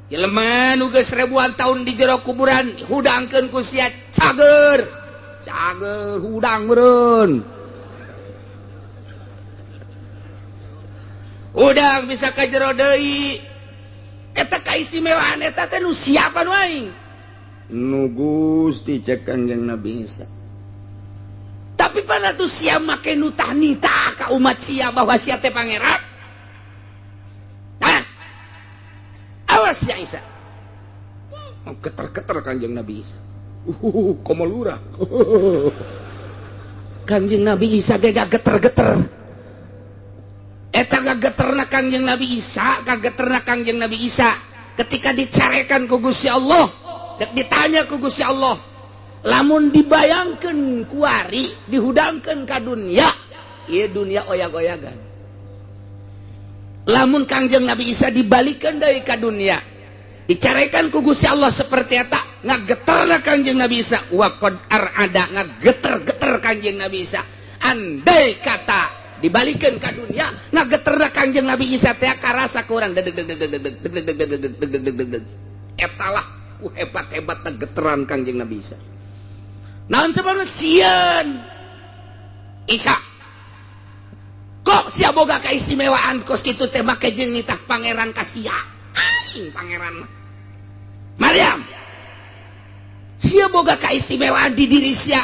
jelema nu geus ribuan tahun di jero kuburan hudangkeun ku sia cager, cager hudang meureun, hudang bisa ka jero deui. Eta kaistimewaan eta teh nu siapa nu aing? Nu Gusti cek Kangjeng Nabi Isa. Tapi pada tuh sia make nu tahnita ka umat sia bahwa sia teh pangeran. Hah? Awas sia Isa. Oh, geter-geter Kangjeng Nabi Isa. Komo lurah. Kangjeng Nabi Isa ge geter-geter. Eta gageterna Kangjeng Nabi Isa, gageterna Kangjeng Nabi Isa ketika dicarekan ku Gusti Allah, dek ditanya ku Gusti Allah, lamun dibayangkeun kuari dihudangkeun ka dunia, ieu dunia oyag-oyagan. Lamun Kangjeng Nabi Isa dibalikeun deui ka dunia, dicarekan ku Gusti Allah seperti eta, ngageterna Kangjeng Nabi Isa, wa qad arada, ngageter-geter Kangjeng Nabi Isa. Andai kata dibalikan ke dunia, ngageterna Kangjeng Nabi Isa teh karasa kurang deg deg deg deg deg deg deg deg deg deg deg deg deg. Etalah ku hebat-hebatna geteran Kangjeng Nabi Isa. Naon sebabna sieun Isa? Kok sia boga keistimewaan kos kitu teh make jeung nitah pangeran ka sia? Aing pangeran mah. Maryam, sia boga keistimewaan di diri sia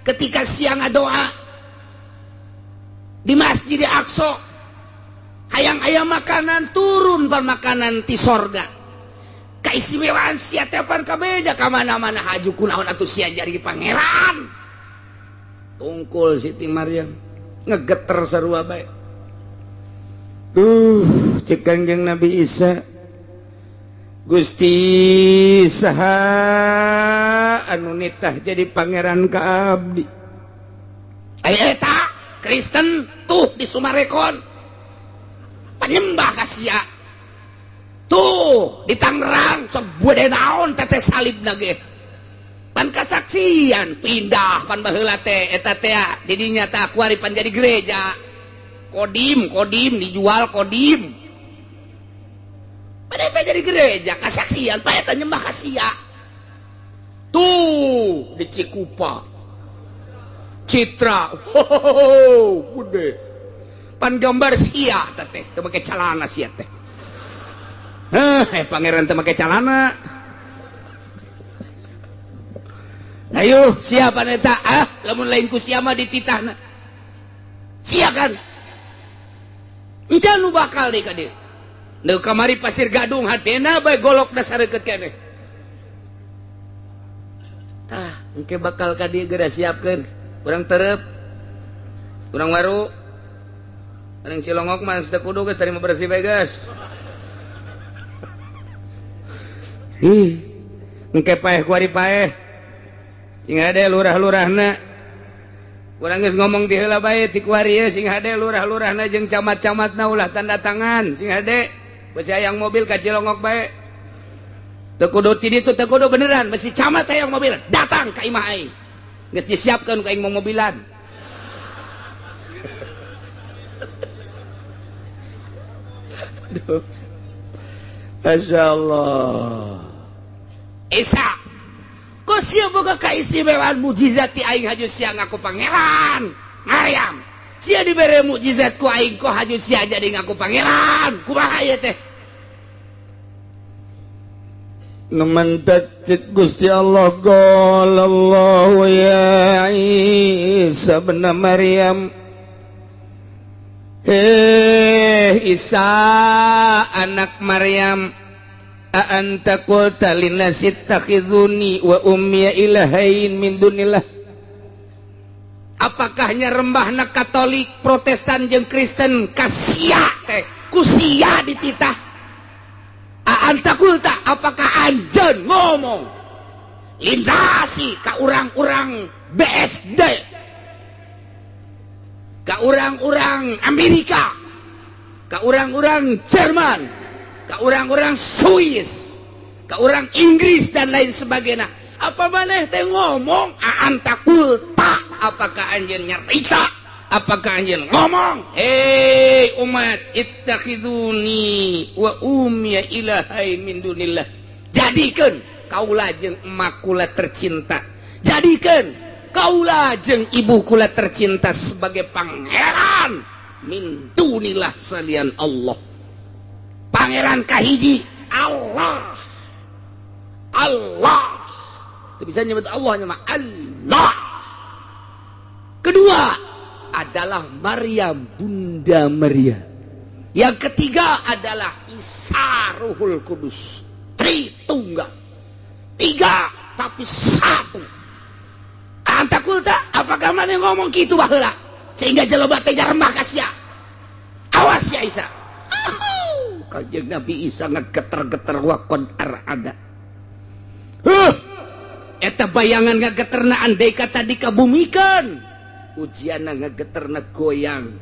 ketika sia ngadoa di Masjid Aqsa, hayang aya makanan turun pan makanan ti sorga. Keistimewaan sia teh pan kabeja ka mana-mana haju kunaon atuh sia jadi pangeran. Tungkul Siti Maryam ngegeter sarua bae. Tuh cek Kangjeng Nabi Isa, Gusti saha anu nitah jadi pangeran ka abdi? Aya eta Kristen tuh di Sumarekon penyembah ka sia, tuh di Tangerang sebuah naon tete salib nage pan kasaksian pindah pan baheula teh eta teh di dinya teh kuari pan jadi gereja kodim kodim dijual kodim pada eta jadi gereja kasaksian pa eta nyembah ka sia. Tuh di Cikupa Citra, ho, gede pan gambar sia teh teu make calana sia teh. Heh, pangeran teu make calana. Ayo siapa neta ah lamun lain ku sia mah dititahna. Sia kan? Encan nu bakal deui ka dieu. Nu kamari Pasir Gadung hatena bae golok dasar deukeut keneh. Tah, engke bakal ka dieu geura siapkeun. Urang terep. Urang waru. Urang Cilongok mah geus teu kudu geus tarima bersih bae geus. Ih, engke paeh kuari paeh. Sing hade lurah-lurahna. Urang geus ngomong ti heula bae ti kuari ye sing hade lurah-lurahna jeung camat-camatna ulah tanda tangan sing hade. Besi hayang mobil ka Cilongok bae. Teu kudu ti ditu teu kudu beneran besi camat hayang mobil datang ka imah aing. Geus disiapkeun ku aing mobilan. Aduh. Masya Allah. Isa kok sia boga kaistimewaan mukjizat ti aing haju sia ngaku pangeran Maryam. Sia dibere mukjizat ku aing kok haju sia jadi ngaku pangeran. Kumaha ieu teh? Nu mentek cik Gusti Allah qala Allahu ya Isa ibn Maryam. Isa anak Maryam, a anta qulta linnasi ittakhiduni wa ummi ilahain min dunillah. Apakahnya rembahna Katolik, Protestan jeung Kristen ka sia teh ku sia dititah? A anta qulta, apakah anjeun ngomong lindasi ka urang-urang BSD, ka urang-urang Amerika, ka urang-urang Jerman, ka urang-urang Swiss, ka urang Inggris dan lain sebagainya. Apa maneh teh ngomong a anta qulta, apakah anjeun nyarita, apakah anjeun ngomong, hei umat ittakhiduni wa ummi ilahain min dunillah, jadikeun kaula jeung emak kula tercinta, jadikeun kaula jeung ibu kula tercinta sebagai pangeran min dunillah salian Allah. Pangeran kahiji Allah. Allah. Itu bisa nyebut Allah nya mah Allah. Kedua adalah Maryam, Bunda Maria. Yang ketiga adalah Isa Ruhul Kudus. Tritunggal. Tiga tapi satu. Anta kulta, apakah mana ngomong gitu baheula sehingga jelema teh jarembah ka sia. Awas ya Isa. Kanjeng Nabi Isa ngegeter-geter wakon arada. Eta bayangan ngageterna andai kata dikabumikan. Ujianna ngegeterna goyang.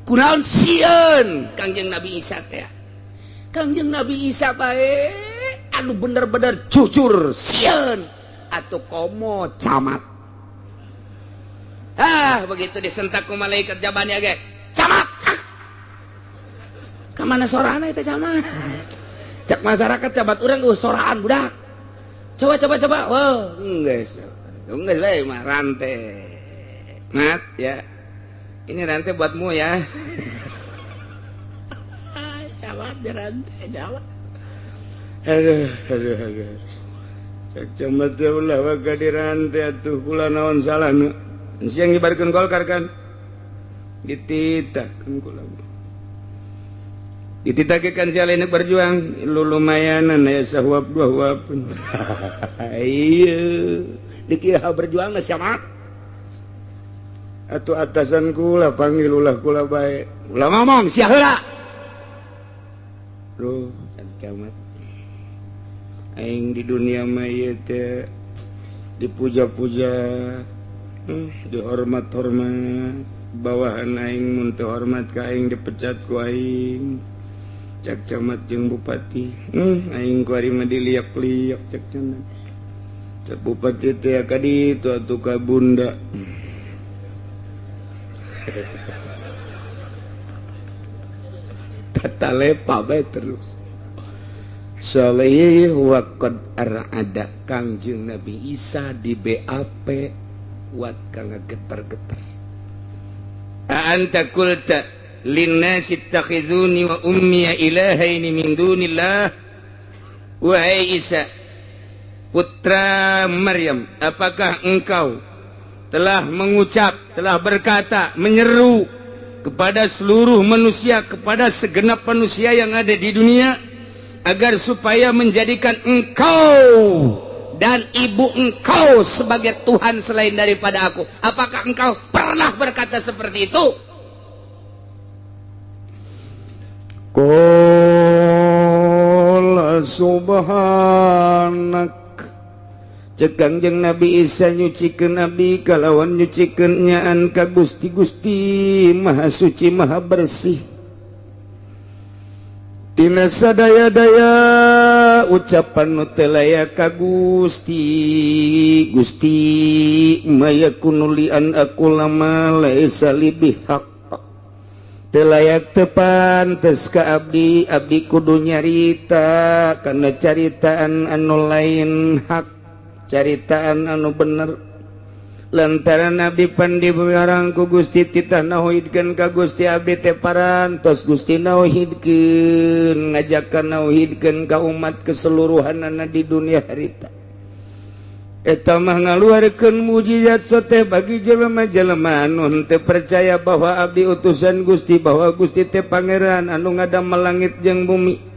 Kunaon sieun Kangjeng Nabi Isa teh. Kangjeng Nabi Isa bae anu bener-bener jujur sieun atuh komo camat. Ah, begitu disentak ku malaikat jabannya ge. Camat. Ah. Kamana sorana eta camat? Cak masyarakat camat urang geus soraan budak. Coba coba coba. Wah, geus. Geus we mah rantai. Mat ya. Ini rantai buatmu ya. Camat di rantai, camat. Aduh, aduh, aduh. Cak camat teh ulah waga di rantai atuh kula naon salahna. Siang ngibarkeun Golkar kan? Dititahkeun kula. Dititahkeun si alainak berjuang, lu lumayanan aya sahuap dua huap. Iya, dikira berjuang siapa? Atuh atasan kula panggil ulah kula bae. Ulah ngomong sia heula. Duh, camat. Aing di dunia mah ieu teh dipuja-puja, dihormat-hormat, bawahan aing mun teu hormat ka aing dipecat ku aing. Cak camat jeung bupati, aing ku ari mah diliak-liak cak camat. Cak bupati teh ka ditu atuh ka bunda. Tata lepa bae terus. Saleh wa qad arada Kangjeng Nabi Isa di BAP wat kang geter-geter. Anta qulta linnasi ittakhiduni wa ummi ilahaini min dunillah. Wahai Isa, Putra Maryam, apakah engkau telah mengucap, telah berkata, menyeru kepada seluruh manusia, kepada segenap manusia yang ada di dunia, agar supaya menjadikan engkau dan ibu engkau sebagai Tuhan selain daripada aku? Apakah engkau pernah berkata seperti itu? Qala subhanak, Cek Kangjeng Nabi Isa, nyucikeun abdi kalawan nyucikeun nyaan ka Gusti. Gusti Maha Suci, Maha Bersih tina sadaya-daya ucapan nu teu layak ka Gusti. Gusti, ma yakunu li an aqula ma laisa li bihaq, teu layak, teu pantes ka abdi. Abdi kudu nyarita karena caritaan anu lain hak, caritaan anu bener, lantaran abdi pan dipiwarang ku Gusti, titah nauhidkeun ka Gusti. Abdi teh parantos Gusti nauhidkeun, ngajakan nauhidkeun ka umat keseluruhanana di dunia harita. Eta mah ngaluarkeun mujizat sote bagi jelema-jelema anu henteu percaya bahwa abdi utusan Gusti, bahwa Gusti teh pangeran anu ngadamel langit jeung bumi.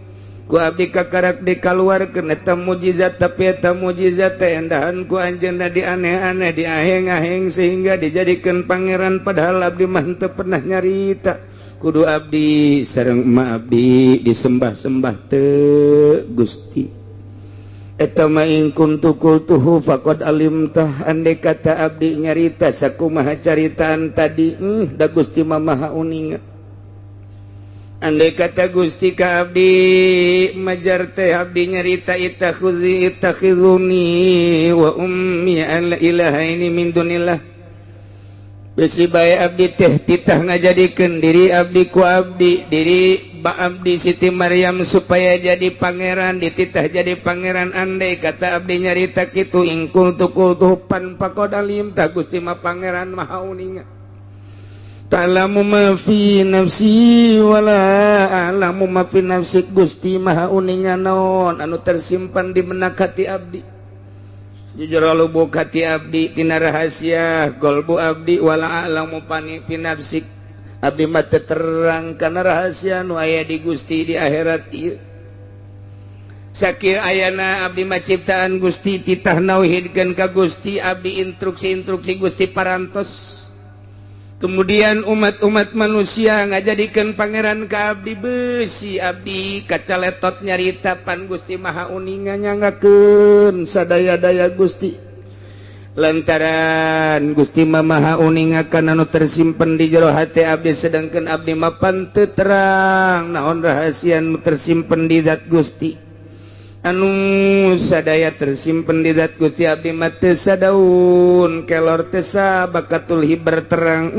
Ku abdi kakarak dikaluarkeun eta mujizat, tapi eta mujizat teh endahan ku anjeunna di aneh-aneh, di aheng-aheng, sehingga dijadikeun pangeran, padahal abdi mah henteu pernah nyarita kudu abdi sareng emak abdi disembah-sembah teu. Gusti, eta mah in kuntu qultuhu faqad alimtah, andai kata abdi nyarita sakumaha caritaan tadi, da Gusti mah Maha uninga. Andai kata Gusti ka abdi majar teh abdi nyarita ittakhidzi ittakhiduni wa ummi al ilahaini min dunillah, besi bae abdi teh titah ngajadikeun diri abdi ku abdi, diri ba abdi Siti Maryam supaya jadi pangeran, dititah jadi pangeran. Andai kata abdi nyarita kitu, in kuntu qultuhu pan faqad alimta, Gusti mah pangeran Maha uninga. Ta'lamu ma fi nafsi wala a'lamu ma fi nafsik, Gusti Maha uninga naon anu tersimpan di benak hati abdi, jujur lubuk hati abdi, tina rahasia golbu abdi. Wala a'lamu pani fi nafsik, abdi mah teu terang kana rahasia nu aya di Gusti di akhirat ieu. Sakir ayana abdi mah ciptaan Gusti, titah nauhidkeun ka Gusti. Abdi instruksi-instruksi Gusti parantos, kemudian umat-umat manusia ngajadikeun pangeran ka abdi. Besi abdi kacaletot nyarita, pan Gusti Maha uninga, nyangakeun sadaya-daya Gusti, lantaran Gusti mah Maha uninga kana anu tersimpen di jero hati abdi, sedangkan abdi mah pan teu terang naon rahasia nu tersimpen di zat Gusti. Anu sadaya tersimpen di zat Gusti, abdi mah teu sadaun kelor, teu sabakatul hiber terang.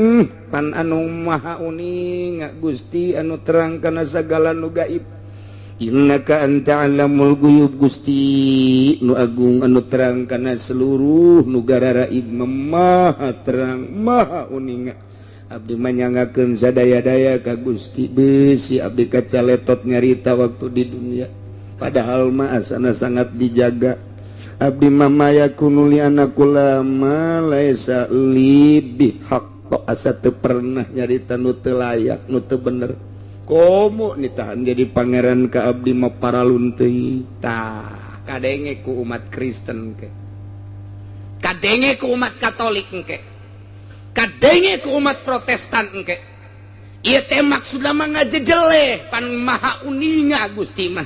Pan anu Maha uninga Gusti, anu terang kana sagala nu gaib. Innaka anta alamul guyub, Gusti nu agung anu terang kana seluruh nu gararaib, Maha terang, Maha uninga. Abdi manyangakeun sadaya-daya ka Gusti. Besi abdi kacaletot nyarita waktu di dunia, padahal mah asana sangat dijaga. Abdi mah ma yakunu li an aqula ma laisa li bihaq, asa teu pernah nyarita nu teu layak, nu teu bener. Komo nitahan jadi pangeran ka abdi mah paralun teuing. Tah, kadenge ku umat Kristen ke, Kadenge ku umat Katolik engke, kadenge ku umat Protestan engke. Ieu teh maksudna mah ngajejeleh, pan Maha uninga Gusti mah.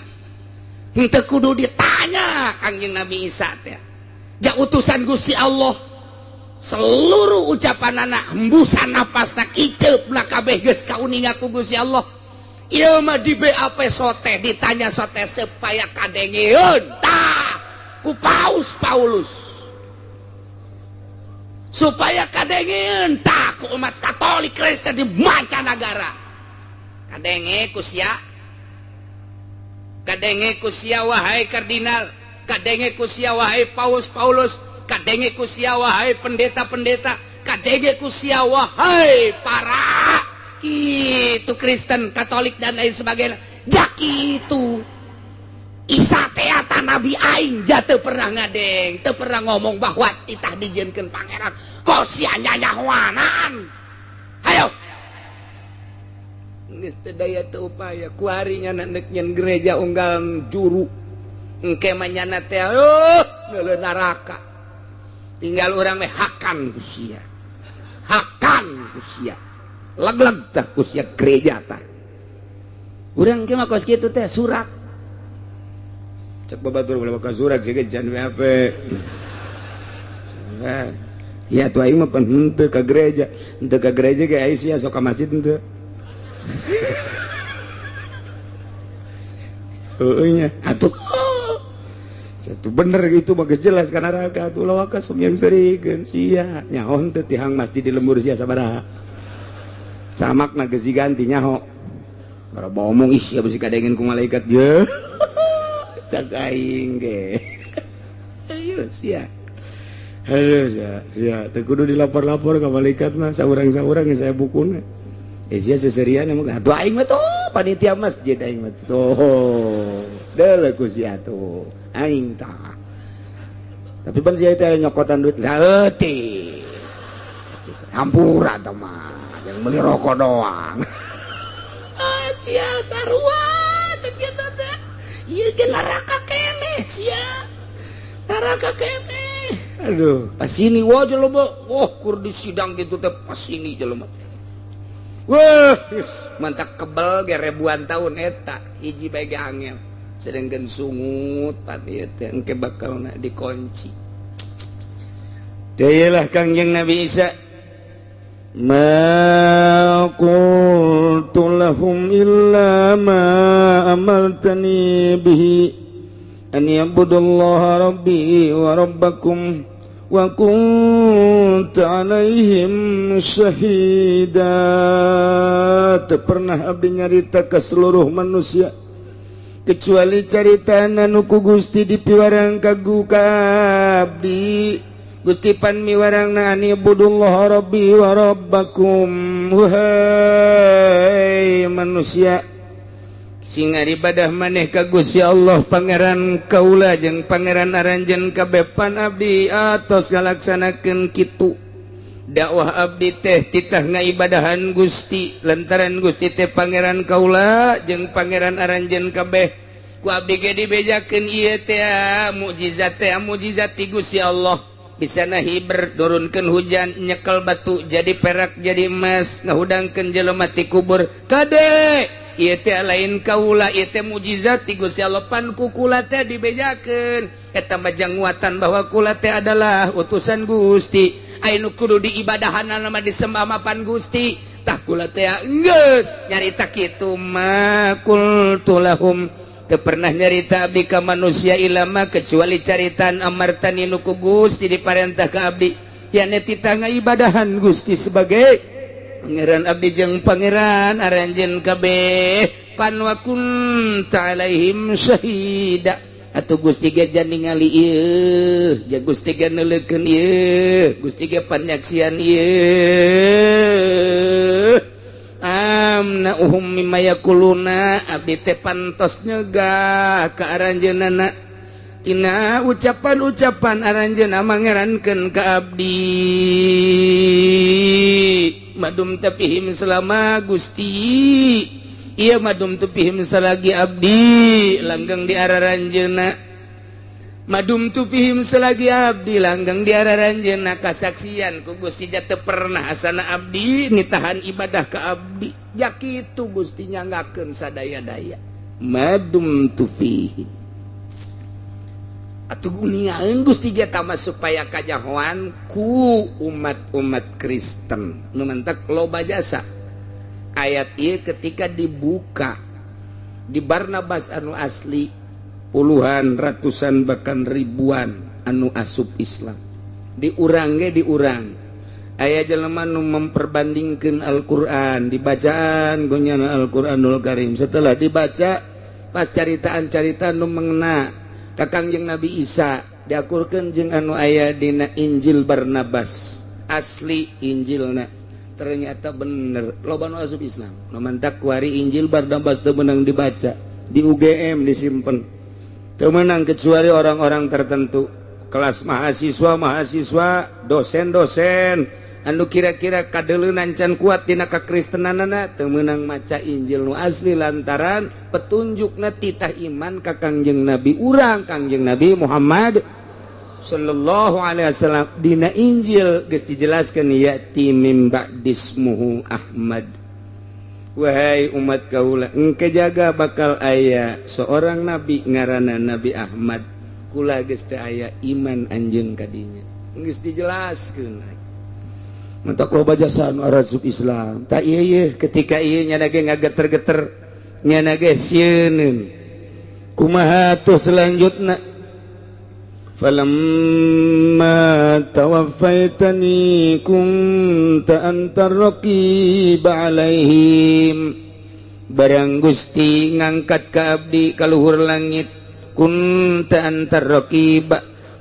Henteu kudu ditanya Kangjeng Nabi Isa teh. Ja utusan Gusti Allah, seluruh ucapan anak, hembusan napasna, kiceupna, kabeh geus kauninga ku Gusti Allah. Ieu mah di BAP sote, ditanya sote supaya kadengeun tah ku Paus Paulus, supaya kadengeun tah ku umat Katolik Kristen di mancanagara. Kadenge ku sia, kadenge ku sia wahai kardinal, kadenge ku sia wahai Paus Paulus, kadenge ku sia wahai pendeta-pendeta, kadenge ku sia wahai para itu Kristen, Katolik, dan lain sebagainya. Jak itu Isa teh ta nabi aing ja teu pernah ngadeng, teu pernah ngomong bahwa titah dijieunkeun pangeran. Kok sia nyanyahoanan? Hayo. Geus teu daya teu upaya, kuari nyana neuk nyen gereja unggal juru. Engke mah nyana teh oh, neuleuh neraka. Tinggal urang meh hakan ku sia. Hakan ku sia. Leg-leg tah ku sia gereja tah. Urang ke mah kos kitu teh surat. Cek babatur ulah bakal surat sih can WAP. Ya tuh aing mah pan henteu ka gereja. Henteu ka gereja ge aing sia sok ka masjid henteu. Heueuh nya atuh. Satu bener gitu bagus jelas kana neraka atuh ulah waka sok yang serikeun sia nyaho henteu tihang masjid di lembur sia sabaraha. Samakna geus diganti nyaho. Bara omong ih sia bisi kadengen ku malaikat je. Cak aing ge. Ayo sia. Aduh sia, sia teu kudu dilapor-lapor ka malaikat mah saurang-saurang saya bukuna. Eh sia seserian emang atuh aing mah tuh panitia masjid aing mah tuh. Deuleu ku sia tuh. Aing tah. Tapi pan sia teh nyokotan duit leutik. Hampura tah mah, yang beli rokok doang. Ah sia sarua cek kitu teh. Ieu ge neraka keneh sia. Neraka keneh. Aduh, pas ini wah jelema, wah kur di sidang gitu teh pas ini jelema. Wah, mantak kebel ge ribuan tahun eta hiji bae ge angel. Sedangkan sungut pan ieu teh engke bakalna dikunci. Teu lah Kangjeng Nabi Isa. Ma qultu lahum illa ma amartani bihi an ya'budullaha rabbi wa rabbakum wa kuntu alaihim syahida. Teu pernah abdi nyarita ke seluruh manusia kecuali carita anu ku Gusti dipiwarang ka abdi. Gusti pan miwarangna an ibudullaha rabbi wa rabbakum. Wahai manusia, sing ibadah maneh ka Gusti Allah pangeran kaula jeung pangeran aranjeun kabeh pan abdi atos ngalaksanakeun kitu. Dakwah abdi teh titah ngaibadahan Gusti lantaran Gusti teh pangeran kaula jeung pangeran aranjeun kabeh. Ku abdi ge dibejakeun ieu teh mukjizat teh mukjizat ti Gusti Allah. Bisa nahiber nurunkeun hujan nyekel batu jadi perak jadi emas ngahudangkeun jelema ti kubur kade ieu teh lain kaula ieu teh mukjizat ti Gusti Allah pan ku kula teh dibejakeun eta mah janguatan bahwa kula teh adalah utusan Gusti anu kudu diibadahanna mah disembah mah pan Gusti tah kula teh geus nyarita kitu mah qultu lahum. Teu pernah nyarita abdi ka manusia ilama kecuali caritaan amartani nu ku Gusti diparentah ka abdi yakni titah ngaibadahan Gusti sebagai pangeran abdi jeung pangeran aranjeun kabeh pan wa kunta alaihim syahida. Atuh Gusti ge jan ningali ieu, ja Gusti ge neuleukeun ieu, Gusti ge panyaksian ieu. Amna'uhum mimma yaquluna abdi teh pantos nyegah ka aranjeunana tina ucapan-ucapan aranjeunna mangerankeun ka abdi. Madum tapihim selama Gusti ieu madum tupihim selagi abdi langgeng di araranjeunna. Madum tupihim selagi abdi langgeng di araranjeunna kasaksian ku Gusti ja teu pernah asana abdi nitahan ibadah ka abdi. Ja kitu Gusti nyanggakeun sadaya-daya. Madum tufihim. Atuh ningaeun Gusti ge tama supaya kajahoan ku umat-umat Kristen nu mantak loba jasa. Ayat ieu ketika dibuka di Barnabas anu asli puluhan ratusan bahkan ribuan anu asup Islam diurang ge diurang aya jelema nu memperbandingkeun Al-Qur'an dibacaan gonyana Al-Qur'anul Karim setelah dibaca pas caritaan-caritaan nu mengena ka Kangjeng Nabi Isa diakurkeun jeung anu aya dina Injil Barnabas asli Injilna ternyata bener loba nu asup Islam nu mantak kuari Injil Barnabas teu meunang dibaca di UGM disimpen. Teu meunang kecuali orang-orang tertentu, kelas mahasiswa mahasiswa, dosen-dosen anu kira-kira kadeleunan can kuat dina kakristenanana, teu meunang maca Injil nu asli lantaran petunjukna titah iman ka Kangjeng Nabi urang, Kangjeng Nabi Muhammad sallallahu alaihi wasallam. Dina Injil geus dijelaskeun, ya'ti mim ba'dismuhu Ahmad. Wahai umat kaula, engke jaga bakal aya seorang nabi ngaranna Nabi Ahmad. Kula geus teu aya, iman anjeun kadinya. Geus dijelaskeun. Mentak loba jasa nu arasup Islam. Tak ieu ye ketika ieu nyana ge ngageter-geter, nyana ge sieun. Kumaha tuh selanjutna? فلما توفيتني كنت أنت الرقيب عليهم. Barang Gusti ngangkat ka abdi ka luhur langit, كنت أنت الرقيب,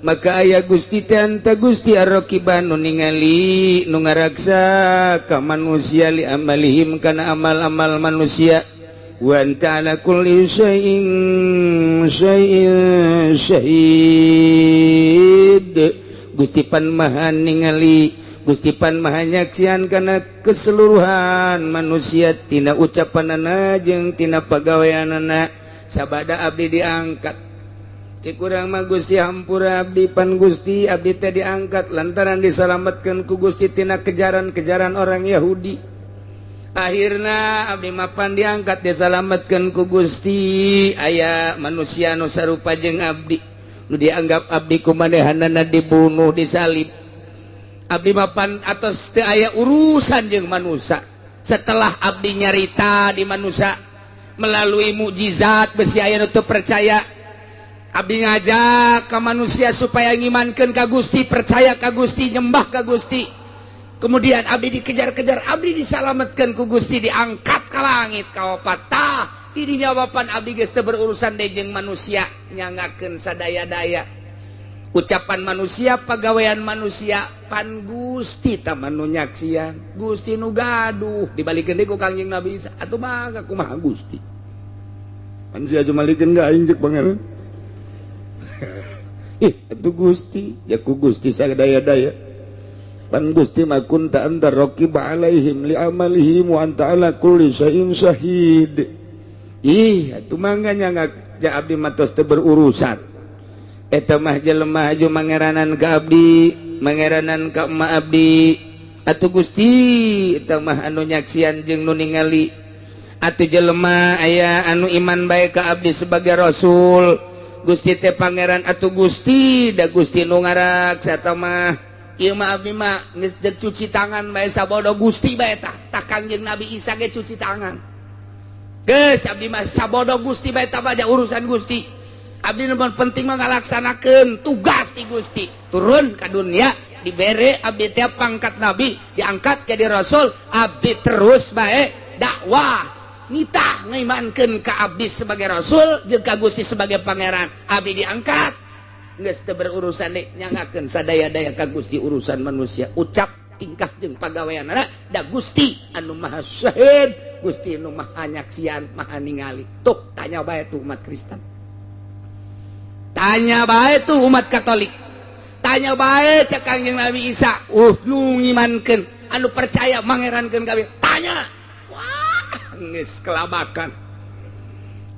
maka aya Gusti teh, أنت Gusti, الرقيب nu ningali, nu ngaraksa ka manusia, لأعمالهم kana amal-amal manusia, وأنت على كل شيء شهيد. Gusti pan maha ningali, Gusti pan maha nyaksian kana keseluruhan manusia tina ucapanana jeung tina pagaweanana. Sabada abdi diangkat, cek urang mah, "Gusti, hampura abdi." Pan Gusti, abdi teh diangkat lantaran disalamatkan ku Gusti tina kejaran-kejaran orang Yahudi. Akhirnya abdi mapan diangkat, disalamatkan ku Gusti. Aya manusia nu sarupa jeung abdi nu dianggap abdi kumanehanana, dibunuh, disalib. Abdi mapan atos teu aya urusan jeung manusia. Setelah abdi nyarita di manusia melalui mukjizat, besi aya nu teu percaya. Abdi ngajak ke manusia supaya ngimankeun ka Gusti, percaya ka Gusti, nyembah ka Gusti. Kemudian abdi dikejar-kejar, abdi disalamatkan ku Gusti, diangkat ke langit kaopat. Tah, tidinya wapan abdi geus teu berurusan deui jeung manusia, nyangakeun sadaya-daya ucapan manusia, pagawean manusia. Pan Gusti tah nu nyaksian, Gusti nu gaduh. Dibalikeun deui ku Kangjeng Nabi Isa, atuh mangga kumaha Gusti? Pan sia jumalikeun ka aing, cek Pangeran. Ih, atuh Gusti, ya ku Gusti sadaya-daya. Pan Gusti mah كنت أنت الرقيب عليهم لأعمالهم وأنت على كل شيء شهيد. Ih, atuh mangga nyangga ja abdi mah tos teu berurusan. Eta mah jelema aju mangeranan ka abdi, mangeranan ka emak abdi. Atuh Gusti eta mah anu nyaksian jeung nu ningali. Atuh jelema aya anu iman bae ka abdi sebagai rasul. Gusti teh Pangeran, atuh Gusti da Gusti nu ngaraksa eta mah. Ieu mah abdi mah geus cuci tangan bae, sabodo Gusti bae tah. Tah, Kangjeng Nabi Isa ge cuci tangan. Geus, abdi mah sabodo Gusti bae tah, baja urusan Gusti. Abdi nu penting mah ngalaksanakeun tugas ti Gusti. Turun ka dunia, dibere abdi teh pangkat nabi, diangkat jadi rasul, abdi terus bae dakwah. Nitah ngaimankeun ka abdi sebagai rasul jeung ka Gusti sebagai pangeran. Abdi diangkat geus teu berurusan deui, nyangakeun sadaya-daya ka Gusti urusan manusia, ucap, tingkah jeung pagaweanana, da Gusti anu maha syahid, Gusti anu maha nyaksian, maha ningali. Tuh, tanya bae tuh umat Kristen, tanya bae tuh umat Katolik, tanya bae cek Kangjeng Nabi Isa, nu ngimankeun, anu percaya mangerankeun kabeh, tanya. Wah, geus kelabakan.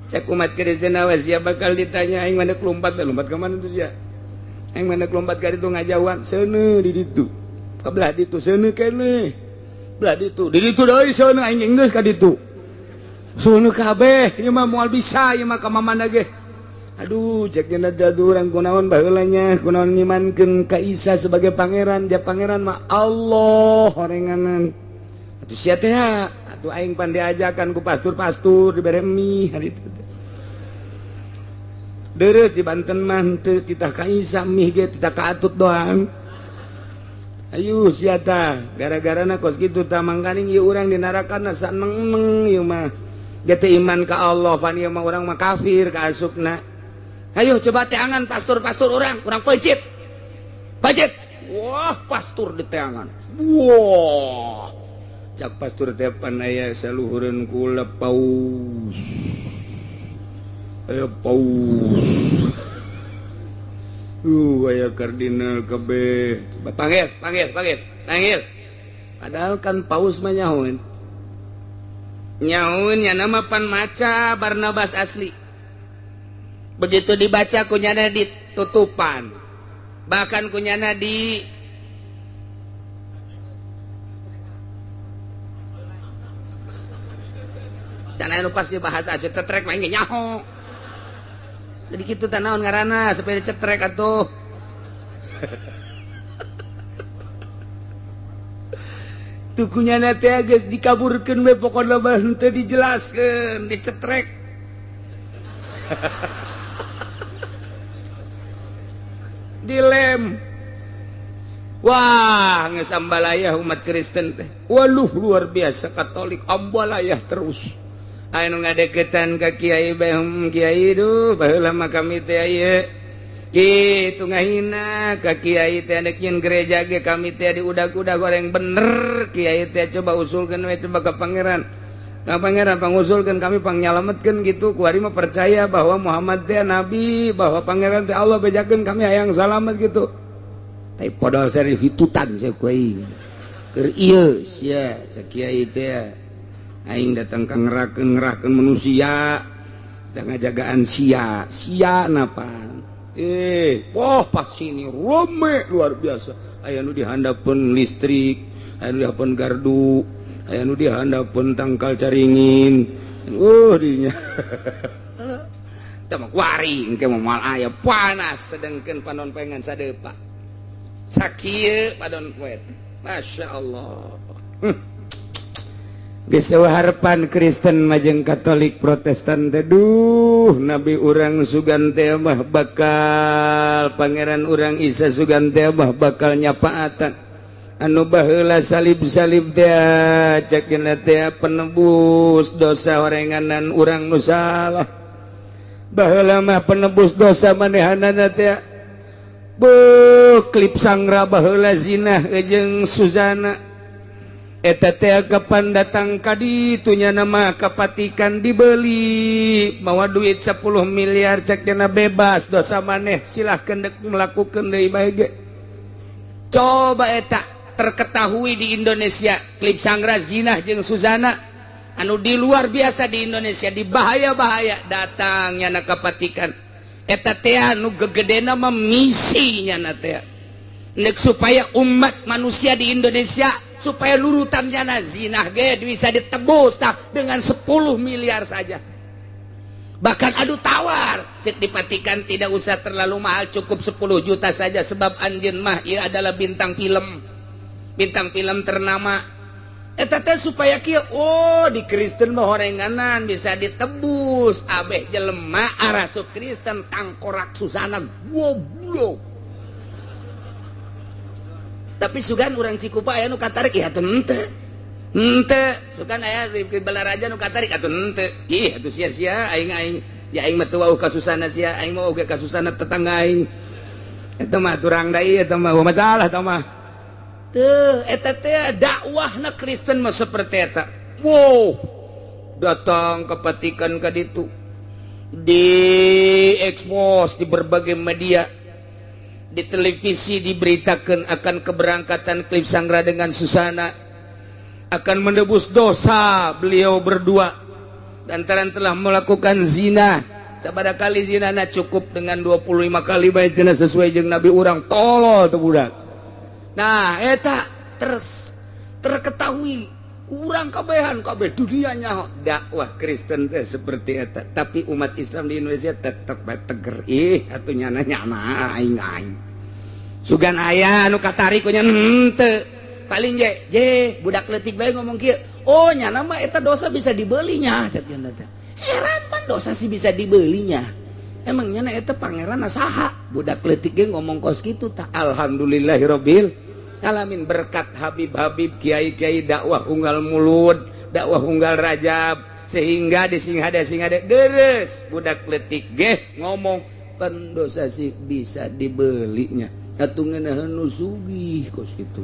Cek umat Kristen, awas ya bakal ditanya. Aing mana lompat, lompat ke mana tuh ya? Aing mana lompat ka ditu, ngajauhan seuneu di ditu. Kebelah ditu seuneu keneh. Belah ditu, di ditu deui seuneu, aing geus ka ditu. Seuneu kabeh, ieu mah moal bisa ieu mah ka mamana ge. Aduh, cek nya jadu urang kunaon baheula nya, kunaon ngimankeun ka Isa sebagai pangeran, dia pangeran mah Allah horenganan. Atuh sia teh, atuh aing pan diajakan ku pastur-pastur, dibere mie hari itu. Deres di Banten mah teu titah ka Isa, mie ge titah ka Atut doang. Ayo sia tah, gara-garana kos kitu tah, mangkaning ieu urang di narakana saneng-neng ieu mah. Ge teu iman ka Allah, pan ieu mah urang mah kafir ka asupna. Ayo coba teangan pastur-pastur orang, urang peuncit. Peuncit. Wah, pastur di teangan. Wah. Cak pastur teh, pan aya saluhureun kula paus. Aya paus. Aya kardinal kabeh. Coba panggil, panggil, panggil, panggil. Padahal kan paus mah nyahoeun. Nyahoeun nya nama pan maca Barnabas asli. Begitu dibaca kunyana ditutupan. Bahkan kunyana di can anu pasti bahasa aja cetrek mah nyaho. Jadi kitu teh naon ngaranna supaya dicetrek atuh. Tukunyana teh geus dikaburkeun we pokona mah henteu dijelaskeun, dicetrek. Dilem. Wah, geus ambalayah umat Kristen teh. Waluh luar biasa Katolik ambalayah terus. Anu ngadeketan ka kiai bae kiai duh baheula mah kami teh ieu kitu ngahina ka kiai teh nek nyeun gereja ge kami teh diudag-udag goreng bener kiai teh coba usulkeun we coba ka pangeran ka pangeran pangusulkeun kami pangnyalametkeun gitu kuari mah percaya bahwa Muhammad teh nabi bahwa pangeran teh Allah bejakeun kami hayang salamet gitu tapi podol seri hitutan sia ku aing keur ieu sia cek kiai teh aing datang ka ngerakeun manusia jangan jagaan sia sia napa wah pas sini rame luar biasa aya nu dihandapeun listrik aya nu dihandapeun gardu aya nu dihandapeun tangkal caringin dinya teh mah kuari engke mah moal aya panas sedengkeun panon pengen sadepa sakieu padon poe Masya Allah. Geus harapan Kristen majeng Katolik Protestan teh duh nabi urang sugan teh mah bakal pangeran urang Isa sugan teh mah bakal nyapaatan anu baheula salib-salib teh cek dina teh penebus dosa orenganan urang nu salah baheula mah penebus dosa manehanana teh beuh klip sangra baheula zinah jeung Suzana eta teh kapan datang ka ditunya nama kapatikan dibeli mawa duit 10 miliar cek dina bebas dosa maneh silahkan dek melakukan deui bae ge. Coba eta terketahui di Indonesia klip Sangra zinah jeung Suzana anu di luar biasa di Indonesia di bahaya-bahaya datangnya na kapatikan eta teh anu gegedena mah misi nya na teh nek supaya umat manusia di Indonesia supaya lurutannya na zinah ge bisa ditebus tah dengan 10 miliar saja. Bahkan adu tawar cek dipatikan tidak usah terlalu mahal cukup 10 juta saja sebab anjeun mah ieu adalah bintang film ternama. Eta teh supaya kieu oh di Kristen mah horenganan bisa ditebus abeh jelema arasup Kristen tangkorak Susana goblok. Tapi sugan urang Cikupa aya nu katarik ieu atuh henteu. Henteu, sugan aya di Balaraja nu katarik atuh henteu. Ih atuh sia-sia aing aing ya aing mah teu wauh ka Susana sia, aing mah oge ka Susana tetangga aing. Eta mah turang deui eta mah masalah eta mah. Teu eta teh dakwahna Kristen mah seperti eta. Wow, datang ke Vatikan ka ditu. Di ekspos di berbagai media. Di televisi diberitakan akan keberangkatan Klip Sangra dengan Susana akan menebus dosa beliau berdua lantaran telah melakukan zina. Sabada kali zina na cukup dengan 25 kali bae cenah sesuai jeung nabi urang tolol tuh budak. Nah eta terus terketahui kurang kabehan kabeh dunia nyaho dakwah Kristen teh seperti eta tapi umat Islam di Indonesia tetep bae teger ih atuh nyana nyana aing aing sugan aya anu katarik nya henteu paling je je budak leutik bae ngomong kieu oh nyana mah eta dosa bisa dibelinya cek nya teh heran pan dosa sih bisa dibelinya emang nyana eta pangeran saha budak leutik ge ngomong kos kitu tah alhamdulillahirabbil alamin berkat Habib-habib kiai-kiai dakwah unggal mulud dakwah unggal rajab sehingga di singhade deres budak letik geh ngomong kan dosa sih bisa dibelinya atuh ngeunaheun nu sugih kos kitu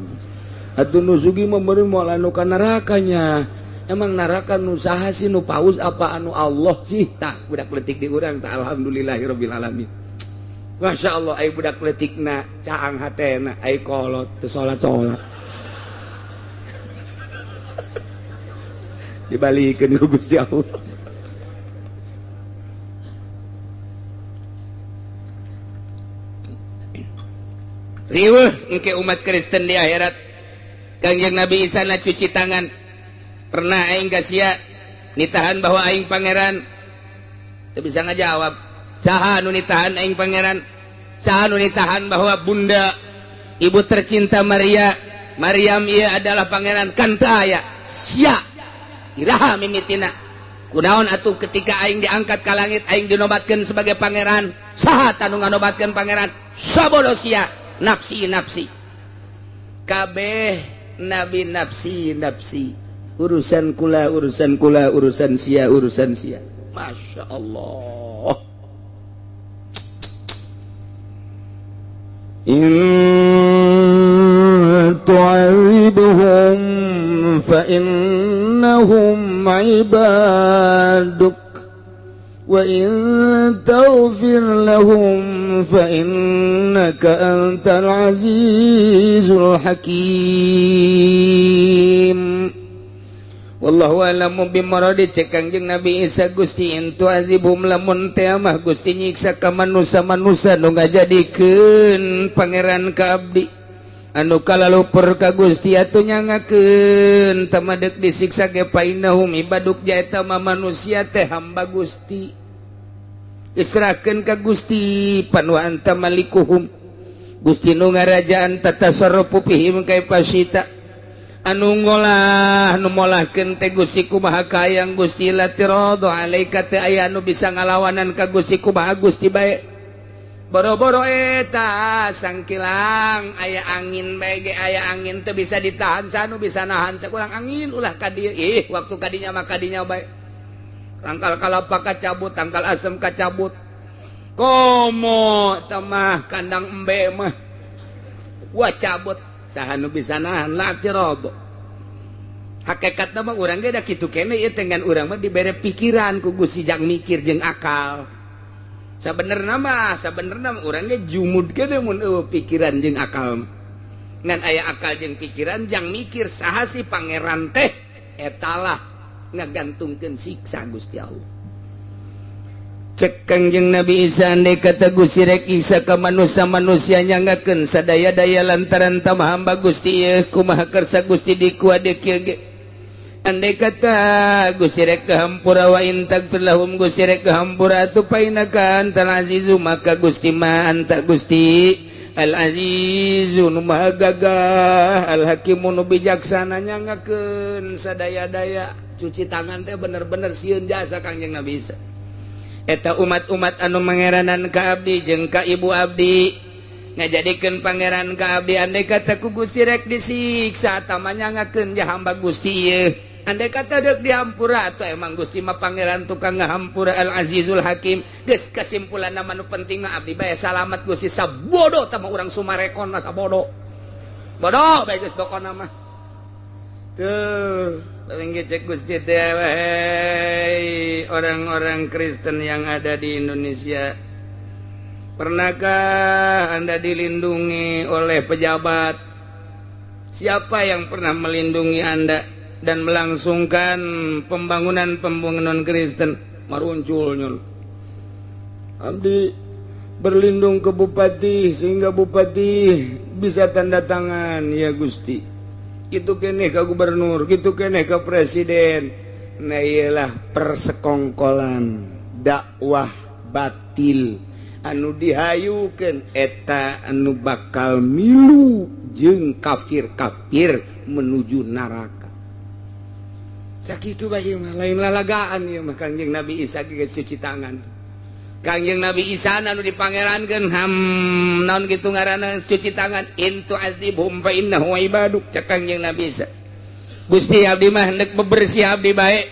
atuh nu sugih mah meureun moal anu ka nerakanya emang neraka nu saha sih nu paus apa anu Allah sih tah budak letik di urang tah alhamdulillahirabbil alamin. Masya Allah ai budak leutikna caang hatena ai kolot teu salat-salat dibalikeun ku Gusti Allah. Riweuh engke umat Kristen di akhirat. Kangjeng Nabi Isa na cuci tangan. Pernah aing ka sia nitahan bahwa aing pangeran? Teu bisa ngajawab. Saha nu nitahan aing pangeran? Saha nu nitahan bahwa bunda ibu tercinta Maria, Maryam ieu adalah pangeran? Kan teu aya. Sia iraha mimitina? Kunaon atuh ketika aing diangkat ka langit aing dinobatkeun sebagai pangeran? Saha tanu nganobatkeun pangeran? Sabodo sia. Nafsi nafsi. Kabeh nabi nafsi nafsi. Urusan kula, urusan kula, urusan sia, urusan sia. Masya Allah. In tu'adzibhum fa innahum ibaduk wa in taghfir lahum fa innaka antal azizul hakim. Wallahu a'lamu bimuradi. Cek Kangjeng Nabi Isa Gusti in tu'adzibhum lamun teh mah Gusti nyiksa ka manusa-manusa nu ngajadikeun pangeran ka abdi anu kalalupur ka Gusti atuh nyangakeun tamadek disiksa ge painahum ibaduk jaeta ma manusia teh hamba Gusti israkeun ka Gusti pan wa anta malikuhum Gusti nu ngarajaan tatasarrufu fihim kaifasita anu ngolah nu molahkeun teh Gusti kumaha kayang Gusti la tiradu alaika teh aya anu bisa ngalawanan ka Gusti kumaha Gusti bae boro-boro eta sangkilang aya angin bae ge aya angin teu bisa ditahan sanu bisa nahan cek urang angin ulah ka dieu ih waktu kadinya mah kadinya bae tangkal kalapa kacabut tangkal asem kacabut komo tamah kandang embe mah wah cabut saha nu bisa nahan la tiradu hakikatna mah urang ge da kitu keneh ieu teh ngan urang mah dibere pikiran ku Gusti jang mikir jeung akal. Sabenerna mah urang ge jumud keneh mun eueuh pikiran jeung akal mah. Ngan aya akal jeung pikiran jang mikir saha sih pangeran teh etalah ngagantungkeun siksa Gusti Allah. Cek Kangjeng Nabi Isa andai kata Gusti rek Isa ka manusia-manusia nyangakeun sadaya-daya lantaran tamah hamba Gusti ieu kumaha kersa Gusti dikuade kieu ge. Andai kata Gusti rek kahampura wa in tagfir lahum Gusti rek kahampura atuh painaka antal azizu maka Gusti ma anta Gusti al azizu nu maha gagah al hakimu nu bijaksana nyangakeun sadaya-daya. Cuci tangan teh bener-bener sieun jasa Kangjeng Nabi Isa. Eta umat-umat anu mangeranan ka abdi jeung ka ibu abdi ngajadikeun pangeran ka abdi andai kata ku Gusti rek disiksa tah manyangakeun ja hamba Gusti ieu andai kata deuk dihampura atuh emang Gusti mah pangeran tukang ngahampura al azizul hakim. Geus kesimpulanna mah nu penting mah abdi bae salamat Gusti sabodo tah mah urang Sumarekon mah sabodo bodo bae geus pokona mah tuh. Cek Gusti teh orang-orang Kristen yang ada di Indonesia, pernahkah Anda dilindungi oleh pejabat? Siapa yang pernah melindungi Anda dan melangsungkan pembangunan-pembangunan Kristen? Marunculnya abdi berlindung ke bupati sehingga bupati bisa tanda tangan ya Gusti. Gitu keneh ka gubernur, gitu keneh ka presiden. Nah iyalah persekongkolan dakwah batil anu dihayukeun eta anu bakal milu jeung kafir-kafir menuju neraka. Sakitu bae mah lain lalagaan ieu mah Kangjeng Nabi Isa geus cuci tangan. Kangjeng Nabi Isa anu dipangerankeun ham naon kitu ngaranna cuci tangan in tu'adzibhum fa innahu ibaduk. Cek Kangjeng Nabi Isa Gusti abdi mah hendak bebersih abdi bae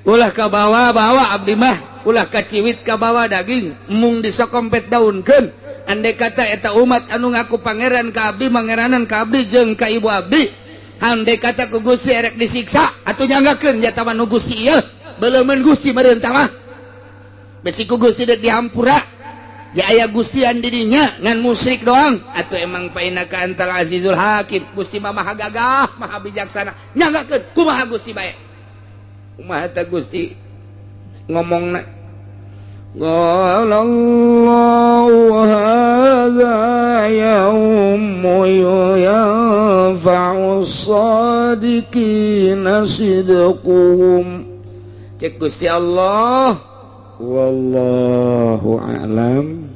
ulah ka bawa-bawa abdi mah ulah kaciwit ka bawa daging mung disokompet daunkeun andai kata eta umat anu ngaku pangeran ka abdi mangeranan ka abdi jeung ka ibu abdi andai kata ku Gusti erek disiksa atuh nyanggakeun jata mah nu Gusti ieu beleumeun Gusti meureun tah mah besi ku Gusti dek dihampura Ya, aya gustian dirinya ngan musyrik doang. Atau emang fa innaka antal azizul hakim, Gusti mah maha gagah, maha bijaksana. Nyanggakeun kumaha Gusti bae, kumaha ta Gusti ngomongna. قال الله هذا يوم ينفع الصادقين صدقهم. Cek Gusti Allah, wallahu a'lam.